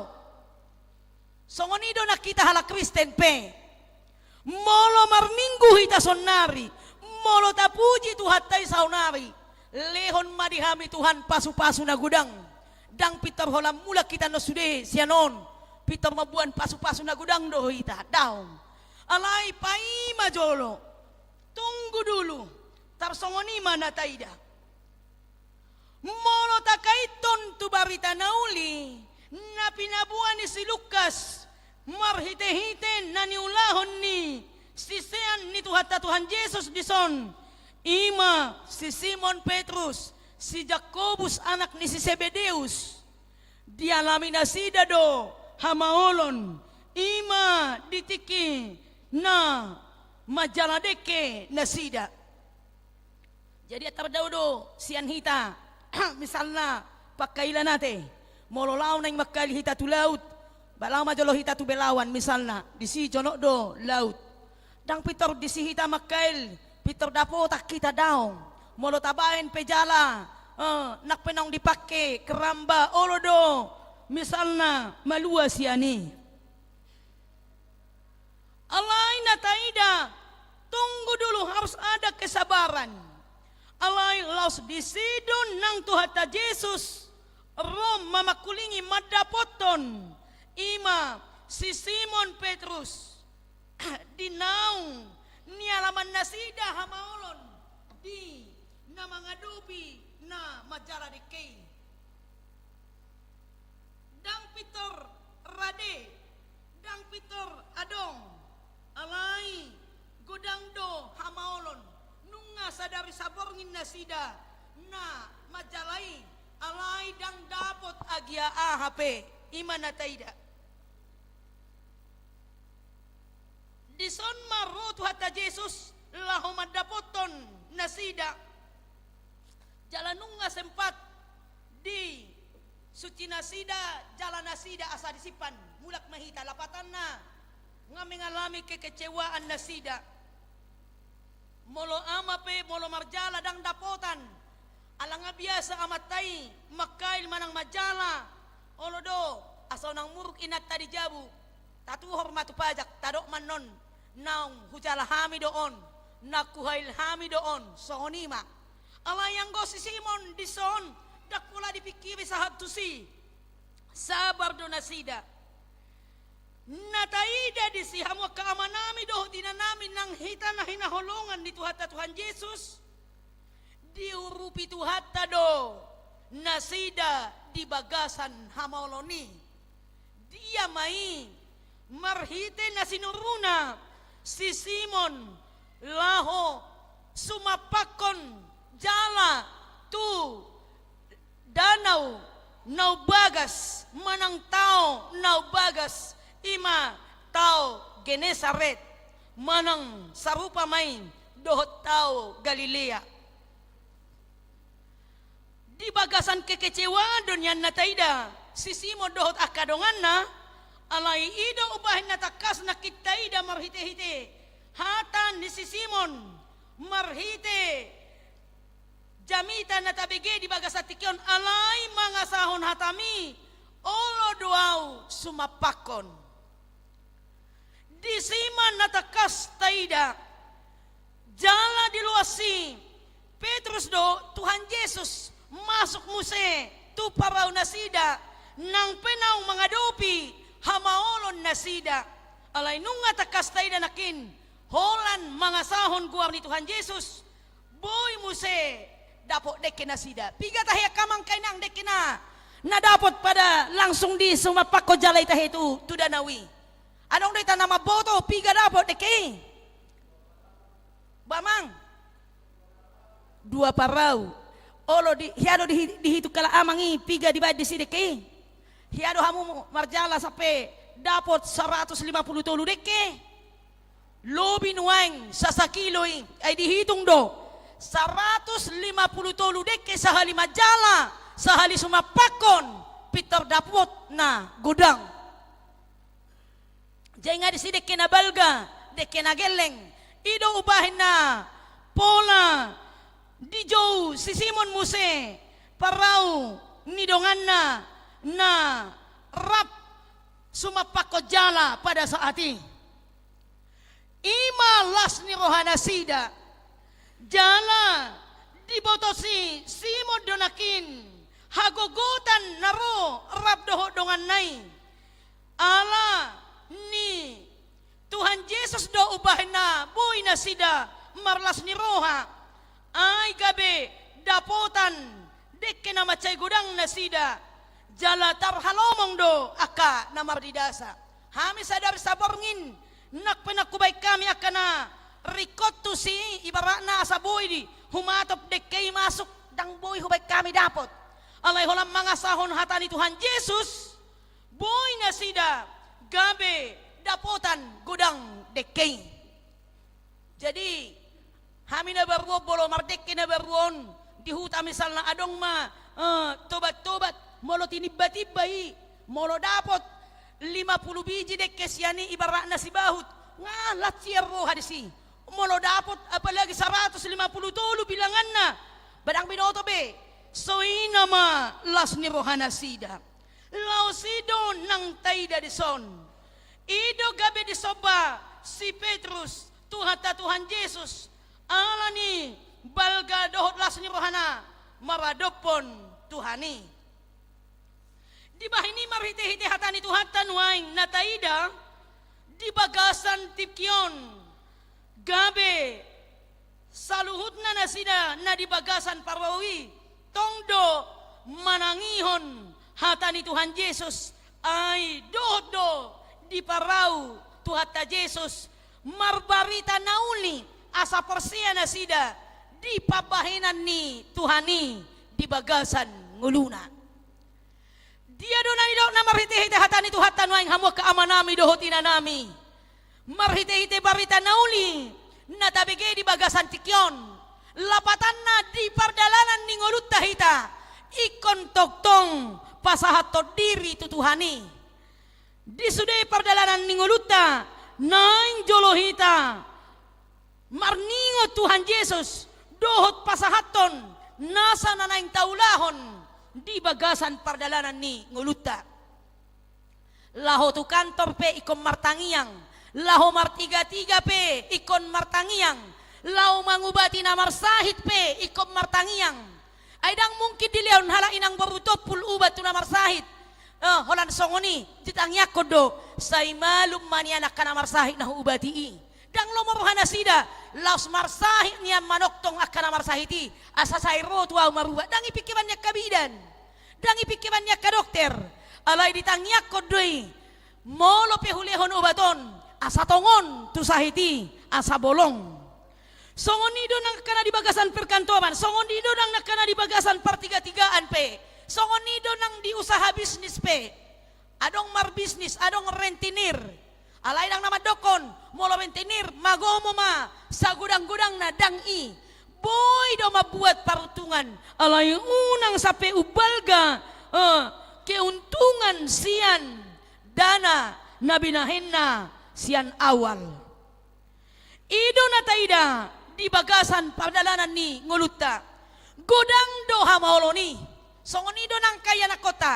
Songon i do nang hita halak Kristen pe. Molo marminggu hita saonnari, molo tapuji Tuhanta i saonnari, lehon ma di hami Tuhan pasupasu na godang. Ndang pintor holan mulak hita annon sude sian on, pintor mamboan pasupasu na godang do hita, daong. Alai paima jolo, tunggu dulu, tarsongon i ma na taida. Molo takaithon tu barita na uli na pinaboa ni si Lukas marhitehite na niulahon ni sisean ni Tuhanta Tuhan Jesus dison, i ma si Simon Petrus, si Jakobus anak ni si Sebedeus, dialami nasida do hamaolon, i ma di tingki na manjala dengke nasida. Jadi antar dao do sian hita, misalna pangkailan ate. Molo laho naeng mangkail hita tu laut, ba laho ma jolo hita tu Belawan misalna, disi jonok do laut. Ndang pintor disi hita mangkail, pintor dapotan hita daong. Molo tabahen pe jala, eh, nang pe naung dipangke keramba, olo do misalna malua sian i. Alai na taida, tunggu dulu, harus ada kesabaran. Alai laos disi do nang Tuhanta Jesus ro mamangkulingi mandapothon, i ma si Simon Petrus, di naung nialaman nasida hamaolon di na mangadopi na manjala dengke i. Ndang pintor rade, ndang pintor adong, alai godang do hamaolon, nunga sadari saborngin nasida na manjala i, alai ndang dapot agia aha pe, i ma na taida. Dison ma ro Tuhanta Jesus laho mandapothon nasida. Jala nunga sempat disuci nasida jala nasida asa disimpan. Mulak ma hita, lapatanna nga mengalami kekecewaan nasida. Molo ama pe, molo marjala ndang dapotan. Ala nga biasa amanta i mangkail manang manjala. Olo do, asa unang muruk inanta di jabu. Tatuhor ma tu pajak, tadok ma annon, naung hujala hami do on, naung huhail hami do on, songon i ma. Alai anggo si Simon dison, ndang pola dipingkiri sahat tusi. Sabar do nasida. Na taida disi, hamu angka amanami dohot inanami, nang hita na hinaholongan ni Tuhanta Tuhan Jesus, diurupi Tuhanta do nasida di bagasan hamaolon i. Dia ma i? Marhite na sinuruna si Simon laho sumampakkon jala tu danau na umbagas manang tao na umbagas, i ma tao Genesaret, manang sarupa ma i dohot tao Galilea. Di bagasan kekecewaan do nian na taida si Simon dohot angka donganna, alai i do umbahen na tangkas nangkin taida marhitehite hata ni si Simon, marhite jamita na tabege di bagas Alai mangasahon hatami, olo do ahu sumampakkon. Disi ma na tangkas taida. Jala diloas si Petrus do Tuhan Jesus masuk muse tu parau nasida, nang pe naung mangadopi hamaolon nasida. Alai nunga tangkas taida nangkin, holan mangasahon goar ni Tuhan Jesus, boi muse dapot dengke nasida. Piga tahe angka amang inang dengke na, na dapot pada langsung disumampakkon jala i tahe tu, tu danau i? Adong do hita na mamboto piga dapot dengke i? Ba amang? Dua parau. Olo di, hea do di, dihitung halak amang i piga dibaen disi dengke i? Hea do hamu marjala sampe dapot saratus lima pulu tolu dengke? Lobi nuaeng sasakilo i, ai dihitung do. Saratus lima pulu tolu dengke sahali manjala, sahali sumampakkon, pintor dapot na godang. Jadi nga disi dengke na balga, dengke na gelleng. I do umbahen na pola dijou si Simon muse parau ni donganna na rap sumampakkon jala pada saat i. I ma las ni roha nasida. Jala diboto si Simon do nangkin hagogotan na ro rap dohot donganna i. Ala ni Tuhan Jesus do umbahen na boi nasida marlas ni roha. Ai gabe dapotan dengke na mansai godang nasida. Jala tarhalomong do angka na mardidasa. Hami sadari saborngin, nang pe nang hubaen hami angka na ringkot tusi, ibaratna asa boi di humatop dengke i masuk, ndang boi hubaen hami dapot. Alai holan mangasahon hata ni Tuhan Jesus, boi nasida gabe dapotan godang dengke i. Jadi, hami na baru on, molo mardengke na baru on, di huta misalna adong ma, eh, tobat-tobat, molo tinimba-timba i, molo dapot lima pulu biji dengke sian i ibaratna sibahut, nga las sian roha disi. Molo dapot apalagi saratus lima pulu tolu bilanganna, ba ndang binoto be, so i nama las ni roha nasida. Laos i do nang taida dison. I do gabe disomba si Petrus Tuhanta Tuhan Jesus, ala ni balga dohot las ni rohana maradophon Tuhan i. Dibahen i marhite-hite hata ni Tuhanta nuaeng na taida di bagasan tingki on. Gabe saluhutna nasida na di bagasan parau i tong do manangihon hata ni Tuhan Jesus, ai dohot do di parau Tuhanta Jesus marbarita na uli asa porsea nasida di pambahenan ni Tuhan i di bagasan ngoluna. Dia do na nidok na marhite-hite hata ni Tuhanta nuaeng hamu angka amanami dohot inanami? Marhite-hite barita na uli na tabege di bagasan tingki on, lapatanna di pardalanan ni ngolunta hita, ingkon tongtong pasahathon diri tu Tuhan i. Di sude pardalanan ni ngolunta, naeng jolo hita marningot Tuhan Jesus dohot pasahathon nasa na naeng taulahon di bagasan pardalanan ni ngolunta. Laho tu kantor pe ingkon martangiang, laho martiga-tiga pe ingkon martangiang, laho mangubati na marsahit pe ingkon martangiang. Ai ndang mungkin dilehon halak inang boru Tompul ubat tu na marsahit. Eh, holan songon i, ditangiangkon do, sai malum ma nian angka na marsahit na huubati i. Ndang lomo roha nasida, laos marsahit nian manongtong angka na marsahit i, asa sai ro tu ahu marubat. Ndang i pingkiran ni angka bidan, ndang i pingkiran ni angka dokter. Alai ditangiangkon do i, molo pe hulehon obat on, asa tongon tu sahit i, asa bolong. Songon i do nang angka na di bagasan perkantoran, songon i do nang angka na di bagasan partigatigaan pe, songon i do nang di usaha bisnis pe. Adong marbisnis, adong rentenir. Alai ndang na mandokkon, molo rentenir, magomo ma sagodang-godangna, ndang i. Boi do mambuat paruntungan, alai unang sampe umbalga, eh, keuntungan sian dana na binahenna sian awal. I do na taida di bagasan pardalanan ni ngolunta. Godang do hamaolon i. Songon i do nang angka ianakhonta.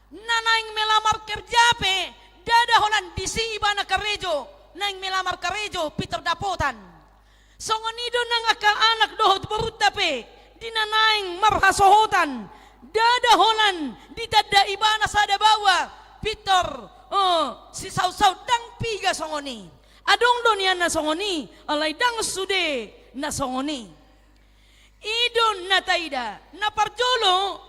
Na naeng melamar kerja pe, ndada holan disi ibana karejo, naeng melamar karejo pintor dapotan. Songon i do nang angka anak dohot borunta pe, di na naeng marhasohotan, ndada holan ditanda ibana sada baoa pintor, eh, sisautsaut, ndang piga songon i. Adong do nian na songon i, alai ndang sude na songon i. I do na taida, na parjolo,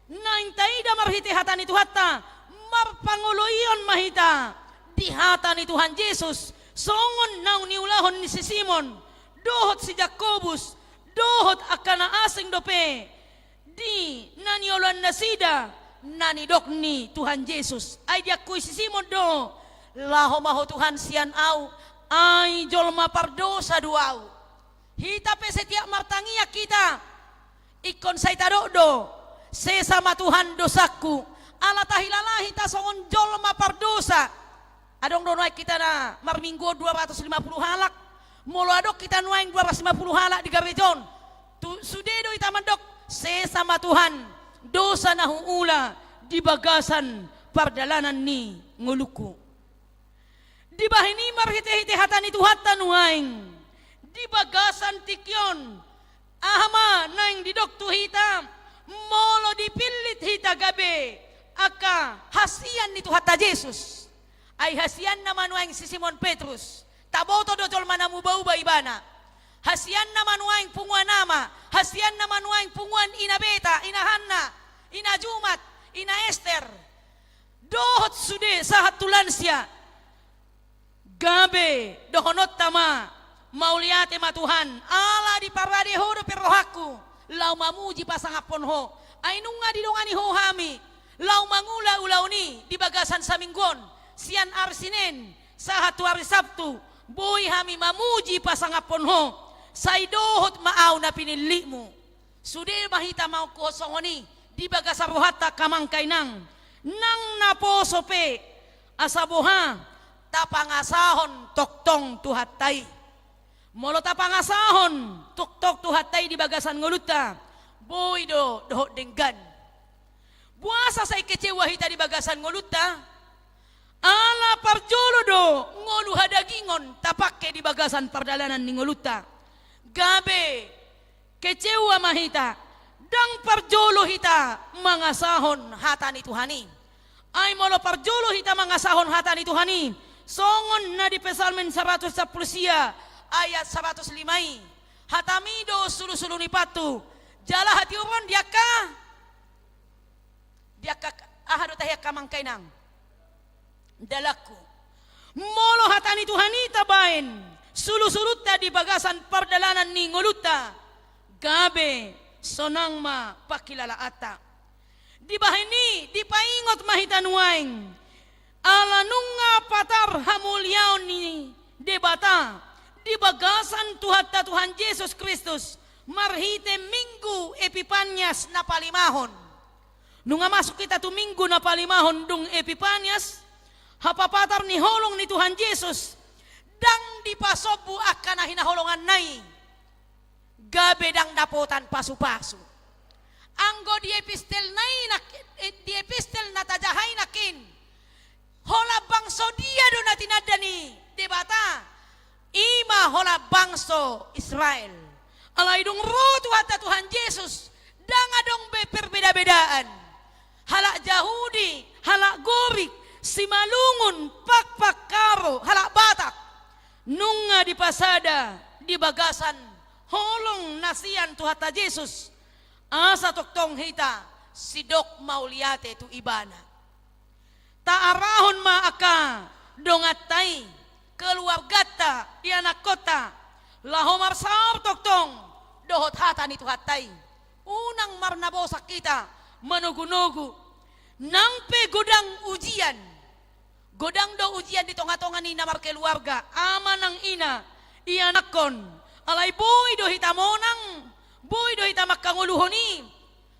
naeng taida marhite hata ni Tuhanta, marpangoloion ma hita di hata ni Tuhan Jesus, songon naung niulahon ni si Simon, dohot si Jakobus, dohot angka na asing dope, di na nioloan nasida, na nidok ni Tuhan Jesus. Ai diakui si Simon do, laho ma ho Tuhan sian au, ai jolma pardosa do au. Hita pe setiap martangiang hita, ingkon sai tadok do, sesa ma Tuhan dosangku, ala tahilala hita songon jolma pardosa. Adong do nuaeng hita na marminggu on dua ratus lima puluh halak, molo adong hita nuaeng dua ratus lima puluh halak di gareja on, tu, sude do hita mandok, sesa ma Tuhan dosa na huula di bagasan pardalanan ni ngolungku. Dibahen i marhitehite hata ni Tuhanta nuaeng, di bagasan tingki on, aha ma naeng didok tu hita, molo dipillit hita gabe angka hasian ni Tuhanta Jesus. Ai hasianna ma nuaeng si Simon Petrus, taboto do jolma na mubauba ibana. Hasianna ma nuaeng punguan ama, hasianna ma nuaeng punguan ina Beta, ina Hanna, ina Jumat, ina Ester. Dohot sude sahat tu lansia. Gabe dohononta ma, mauliate ma Tuhan, ala diparade ho dope rohangku, laho mamuji pasangaphon ho. Ai nunga didongani ho hami, laho mangula ulaon i di bagasan saminggu on, sian ari Sinen sahat tu ari Sabtu, boi hami mamuji pasangaphon ho, sai dohot ma au na pinillitmu. Sude ma hita mangkuhon songon i di bagasan rohanta angka amang inang, nang naposo pe, asa boha, tapangasahon tongtong Tuhanta i. Molo tapangasahon tongtong Tuhanta i di bagasan ngolunta, boi do dohot denggan. Boasa sai kecewa hita di bagasan ngolunta? Ala parjolo do ngolu hadagingon tapangke di bagasan pardalanan ni ngolunta. Gabe kecewa ma hita, ndang parjolo hita mangasahon hata ni Tuhan i. Ai molo parjolo hita mangasahon hata ni Tuhan i, songon na di Psalmen saratus sampulu sia ayat saratus lima i, hatami do sulusulu ni pathu, jala hatiuron di angka, di angka, aha do tahe angka amang inang? Dalanku. Molo hata ni Tuhan i tabaen sulusulunta di bagasan pardalanan ni ngolunta, gabe sonang ma panghilalaanta. Dibahen i dipaingot ma hita nuaeng, ala nunga patar hamuliaon ni Debata di bagasan Tuhanta Tuhan Jesus Kristus marhite Minggu Epipanias na palimahon. Nunga masuk hita tu Minggu na palimahon dung Epipanias, hapapatar ni holong ni Tuhan Jesus, ndang dipasombu angka na hinaholonganna i, gabe ndang dapotan pasupasu. Anggo di epistelna i nangkin, eh, di epistel na tajaha i nangkin, holan bangso dia do na tinanda ni Debata? I ma holan bangso Israel. Alai dung ro Tuhanta Tuhan Jesus, ndang adong be perbedabedaan. Halak Jahudi, halak Gorik, Simalungun, Pakpak, Karo, halak Batak, nunga dipasada di bagasan holong na sian Tuhanta Jesus, asa tongtong hita sidok mauliate tu Ibana. Taarahon ma angka donganta i, keluarganta, ianakhonta, laho marsaor tongtong dohot hata ni Tuhanta i. Unang marnabosak hita manogunogu. Nang pe godang ujian, godang do ujian di tongatonga ni na markeluarga, ama nang ina, ianakhon. Alai boi do hita monang, boi do hita mangkangoluhon i.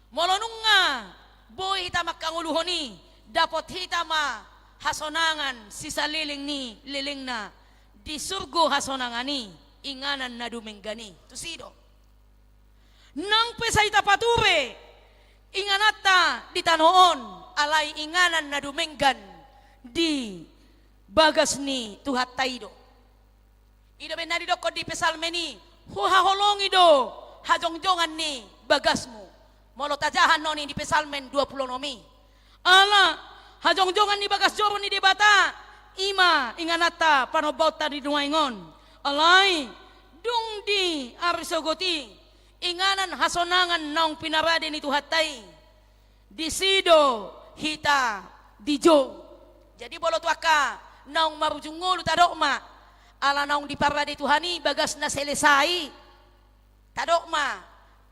Molo nunga boi hita mangkangoluhon i, dapot hita ma hasonangan sisaleleng ni lelengna di surgo hasonangan i, inganan na dumenggan i. Tusi do. Nang pe sai tapature, inganan, tano on, alai inganan na dumenggan di bagas ni Tuhanta i do. I do umbahen na didokkon di Psalmen i, huhaholongi do hajongjongan ni bagasmu. Molo tajaha annon i di Psalmen dua pulu onom i. Ala hajongjongan ni bagas joro ni Debata, i ma ingananta panombaonta di nuaeng on. Alai, dung di ari sogot i, inganan hasonangan naung pinarade ni Tuhanta i, disi do hita dijou. Jadi molo tu angka naung marujung ngolu tadok ma, ala naung diparade Tuhan i bagasna selesai, tadok ma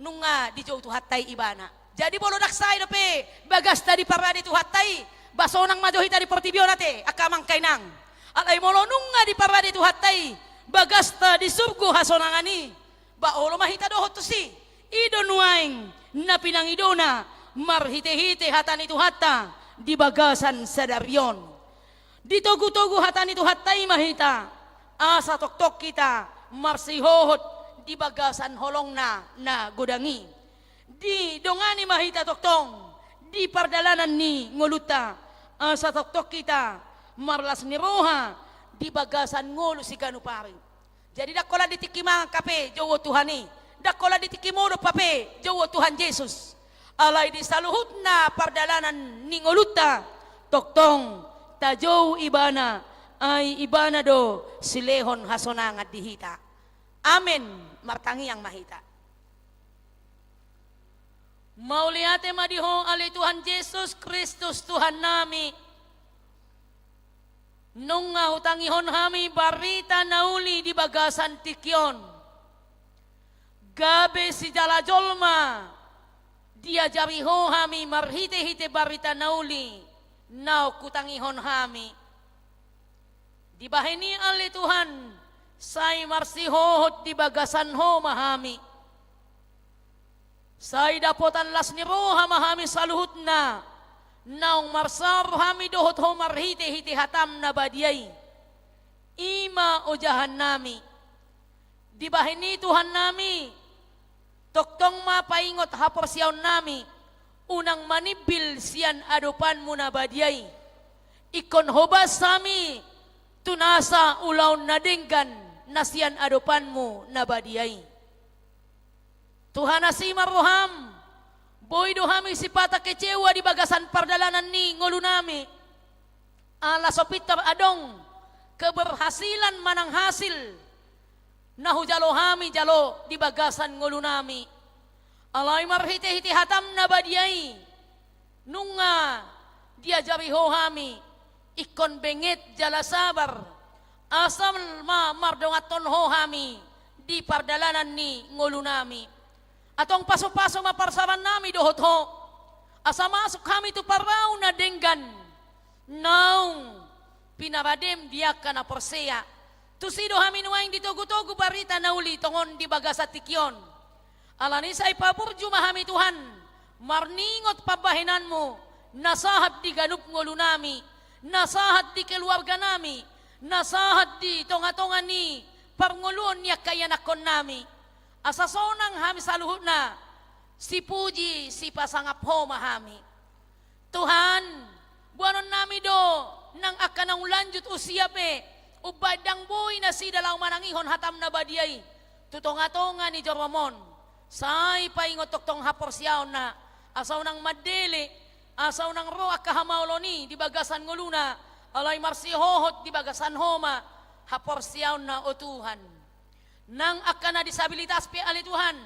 nunga dijou Tuhanta i ibana. Jadi molo ndang sae dope bagasta diparade Tuhanta i, ba sonang ma jo hita di portibi on ate, angka amang inang. Alai molo nunga diparade Tuhanta i bagasta di surgo hasonangan i, ba olo ma hita dohot tusi. I do nuaeng na pinangidona marhitehite hata ni Tuhanta di bagasan sadari on. Ditogutogu hata ni Tuhanta i ma hita, asa tongtong hita marsihohot di bagasan holongna na godang i. Didongani ma hita tongtong di pardalanan ni ngolunta, asa tongtong hita marlas ni roha di bagasan ngolu siganup ari. Jadi ndang holan di tingki mangan hape jouon Tuhan i, ndang holan di tingki modom hape jouon Tuhan Jesus. Alai di saluhutna pardalanan ni ngolunta, tongtong tajou ibana, ai ibana do silehon hasonangan di hita. Amen. Martangiang ma hita. Mauliate ma di Ho ale Tuhan Jesus Kristus Tuhannami. Nunga hutangihon hami barita na uli di bagasan tingki on. Gabe sijala jolma diajari Ho hami marhitehite barita na uli naung hutangihon hami. Dibahen i ale Tuhan, sai marsihohot di bagasan Ho ma hami. Sai dapotan las ni roha ma hami saluhutna, naung marsaor hami dohot Ho marhitehite hataM na badia i. I ma ojahannami. Dibahen i Tuhannami, tongtong ma paingot haporseaonnami, unang manimbil sian adopanMu na badia i. Ingkon hobas hami tu nasa ulaon na denggan na sian adopanMu na badia i. Tuhan, asi ma rohaM, boi do hami sipata kecewa di bagasan pardalanan ni ngolunami. Ala so pintor adong keberhasilan manang hasil na hujalo hami jalo di bagasan ngolunami. Alai marhitehite hataM na badia i, nunga diajari Ho hami, ingkon benget jala sabar, asa ma mardonganhon Ho hami di pardalanan ni ngolunami. Antong pasupasu ma parsabannami dohot Ho, asa masuk hami tu parau na denggan naung pinaradeM di angka na porsea. Tusi do hami nuaeng ditogutogu barita na uli tongon di bagasan tingki on. Alani i sai paburju ma hami Tuhan, marningot pambahenanMu, na sahat di ganup ngolunami, na sahat di keluarganami, na sahat di tongatonga ni parngoluon ni angka ianakkonnami. Asa sonang hami saluhutna, sipuji sipasangap Ho ma hami. Tuhan, boanonnami do nang angka naung lanjut usia pe, umbahen ndang boi nasida laho manangihon hataM na badia i tu tongatonga ni joroM on. Sai paingot tongtong haporseaonna, asa unang mandele, asa unang ro angka hamaolon i di bagasan ngoluna, alai marsihohot di bagasan Ho ma haporseaonna, o Tuhan. Nang angka na disabilitas pe ale Tuhan,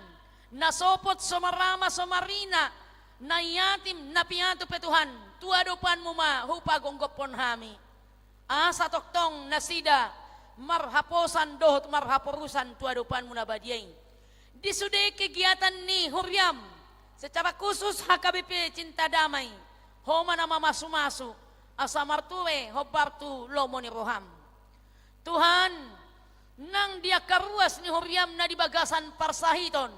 na sopot so marama so marina, na yatim na piatu pe Tuhan, tu adopanMu ma hupagomgophon hami. Asa tongtong nasida marhaposan dohot marhaporusan tu adopanMu na badia i. Di sude kegiatan ni huriaM, secara khusus H K B P Cinta Damai, Ho ma na mamasumasu, asa marture hombar tu lomo ni rohaM. Tuhan, nang di angka ruas ni huriaM na di bagasan parsahiton,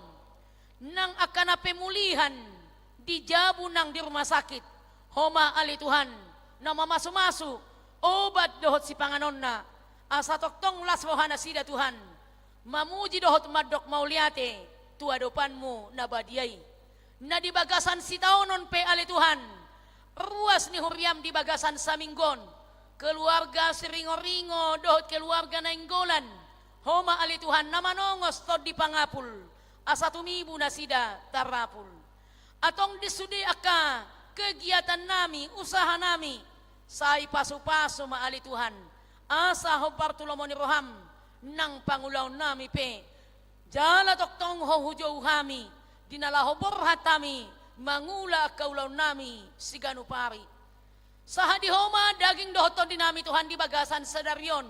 nang angka na pemulihan di jabu nang di rumah sakit, Ho ma ale Tuhan, na mamasumasu obat dohot sipanganonna, asa tongtong las rohanasida Tuhan, mamuji dohot mandok mauliate tu adopanMu na badia i. Na di bagasan sitaonon pe ale Tuhan, ruas ni huriaM di bagasan saminggu on, keluarga Siringoringo dohot keluarga Nainggolan. Ho ma ale Tuhan na manongos Tondi Pangapul, asa tumibu nasida tarapul. Antong di sude angka kegiatannami, usahanami, sai pasupasu ma ale Tuhan, asa hombar tu lomo ni rohaM nang pangulaonnami pe. Jala tongtong Ho hujou hami di na laho borhat hami mangula angka ulaonnami siganup ari. Sahat di Ho ma daging dohot tondinami Tuhan di bagasan sadari on.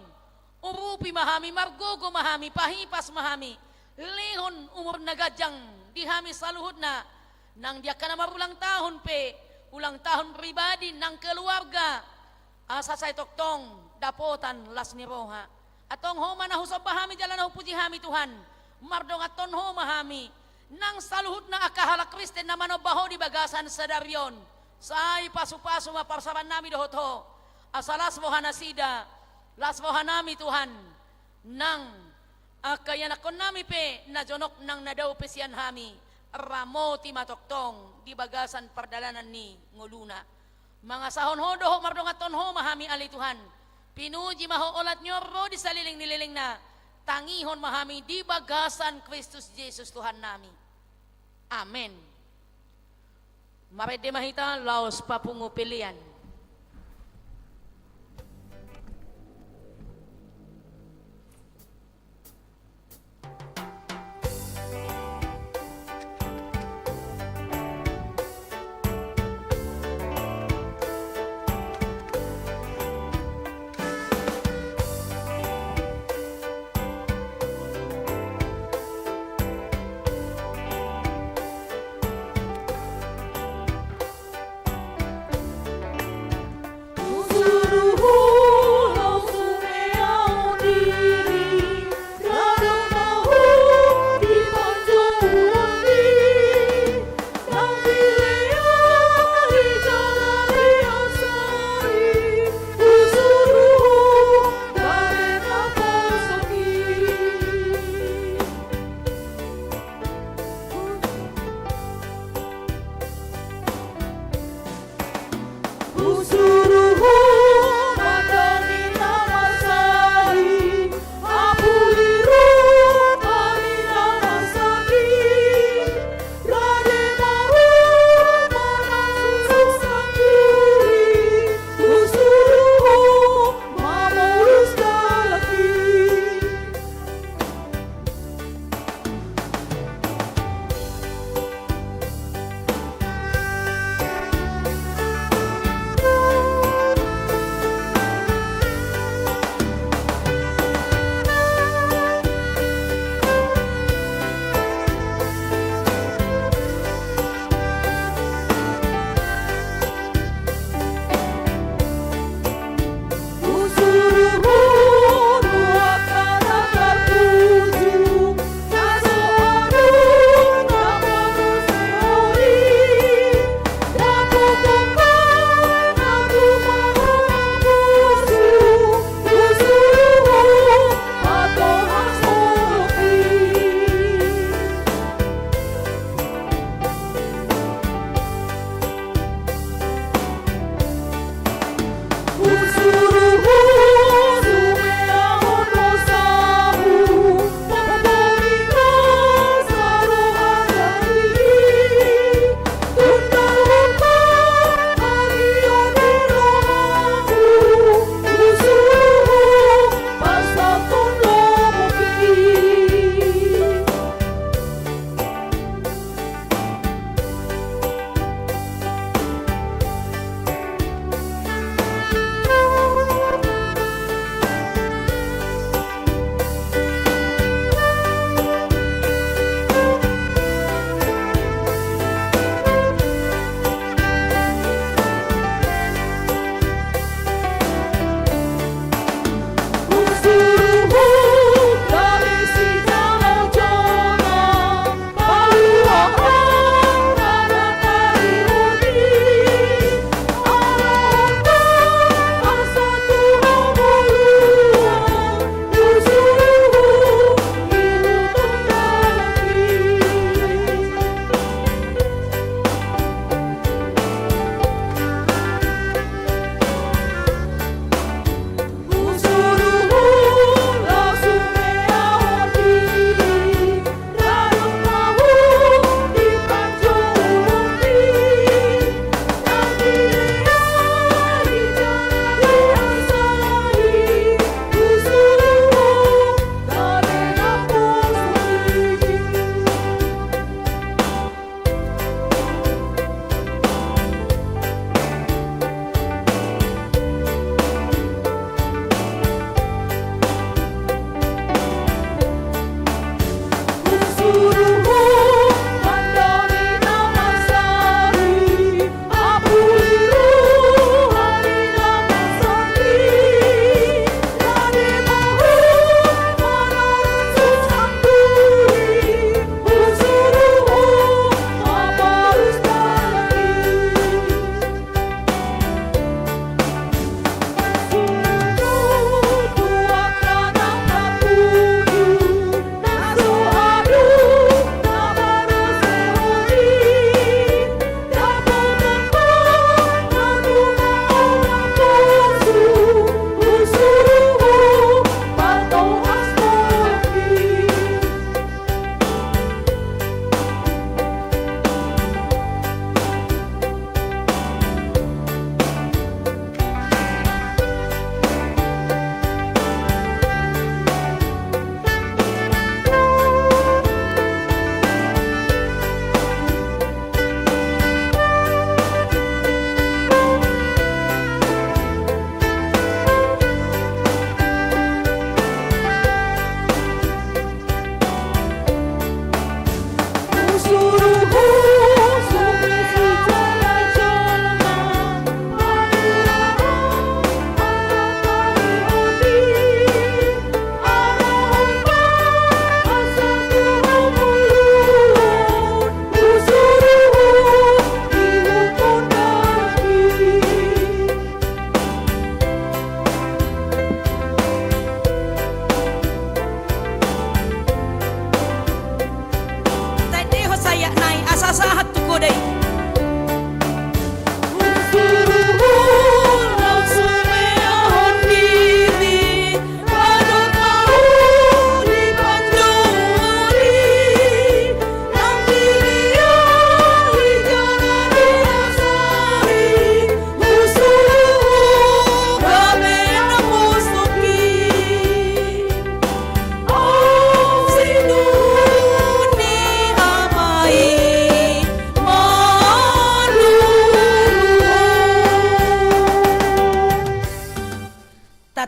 Urupi ma hami, margogo ma hami, pahipas ma hami, lehon umur na ganjang di hami saluhutna, nang di angka na marulang tahun pe, ulang tahun pribadi nang keluarga, asa sai tongtong dapotan las ni roha. Antong Ho ma na husomba hami jala na hupuji hami Tuhan, mardonganhon Ho ma hami nang saluhutna angka halak Kristen na manomba Ho di bagasan sadari on. Sai pasupasu ma parsaorannami dohot Ho, asa las rohanasida, las rohanami Tuhan, nang angka ianakkonnami pe na jonok nang na dao pe sian hami, ramoti ma tongtong di bagasan pardalanan ni ngoluna. Mangasahon Ho dohot mardonganhon Ho ma hami ale Tuhan. Pinuji ma Ho olat ni on ro di saleleng ni lelengna. Tangihon ma hami di bagasan Kristus Jesus Tuhannami. Amen. Marende ma hita laos papungu pelean.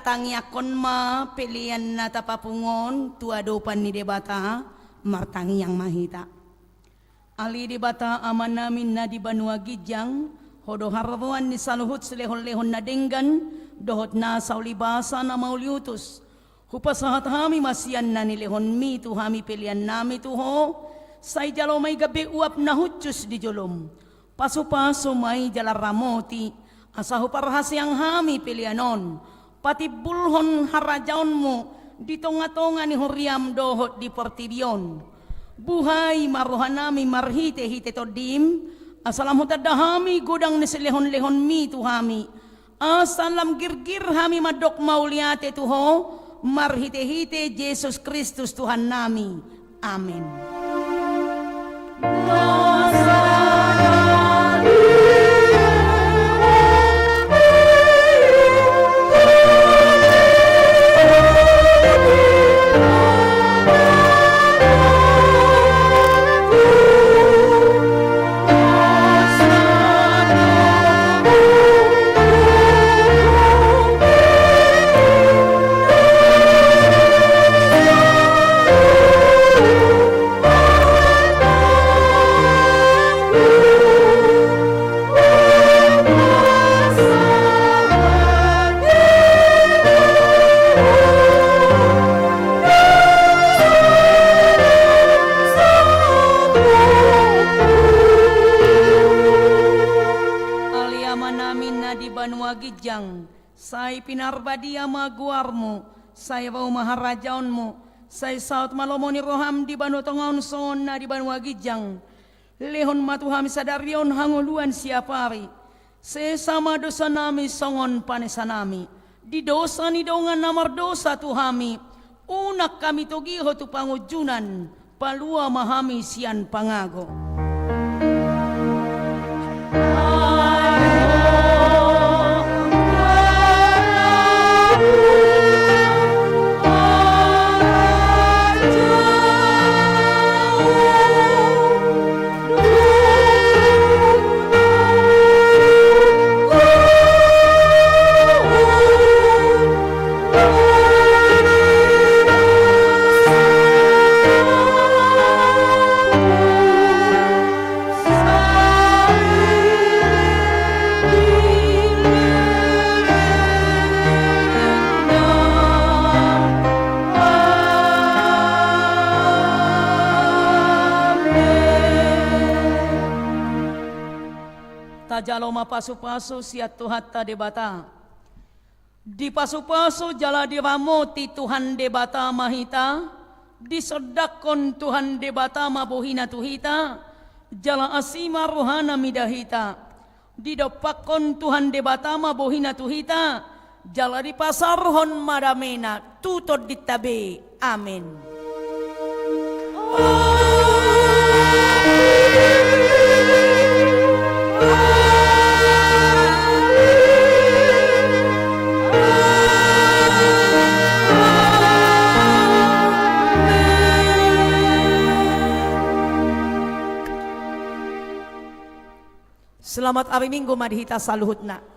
Tangiangkon ma pelean na tapapungu on tu adopan ni Debata, martangiang ma hita. Ale Debata Amanami na di banua ginjang, Ho do haroroan ni saluhut silehonlehon na denggan, dohot nasa ulibasa na mauliutus. Hupasahat hami ma sian na nilehonMi tu hami peleannami tu Ho, sai jalo ma i gabe uap na hushus di joloM. Pasupasu ma i jala ramoti, asa huparhaseang hami pelean on, patimbulhon harajaonMu di tongatonga ni huriaM dohot di portibi on. Buhai ma rohanami marhitehite TondiM, asa lam hutanda hami godang ni silehonlehonMi tu hami, asa lam girgir hami mandok mauliate tu Ho, marhitehite Jesus Kristus Tuhannami. Amen. Ale Amanami na di banua ginjang, sai pinarbadia ma goarMu, sai ro ma harajaonMu, sai saut ma lomo ni rohaM di banua tonga on songon na di banua ginjang. Lehon ma tu hami sadari on hangoluan siapari. Sesa ma dosanami songon panesanami di dosa ni dongan na mardosa tu hami, unang hami togi Ho tu pangunjunan, palua ma hami sian pangago. Tajalo ma pasupasu sian Tuhanta Debata. Dipasupasu jala diramoti Tuhan Debata ma hita, disondangkon Tuhan Debata ma bohiNa tu hita, jala asi ma rohaNa mida hita. Didompakkon Tuhan Debata ma bohiNa tu hita, jala dipasaorhon ma dameNa tu tondinta be. Amen. Selamat ari Minggu ma di hita saluhutna.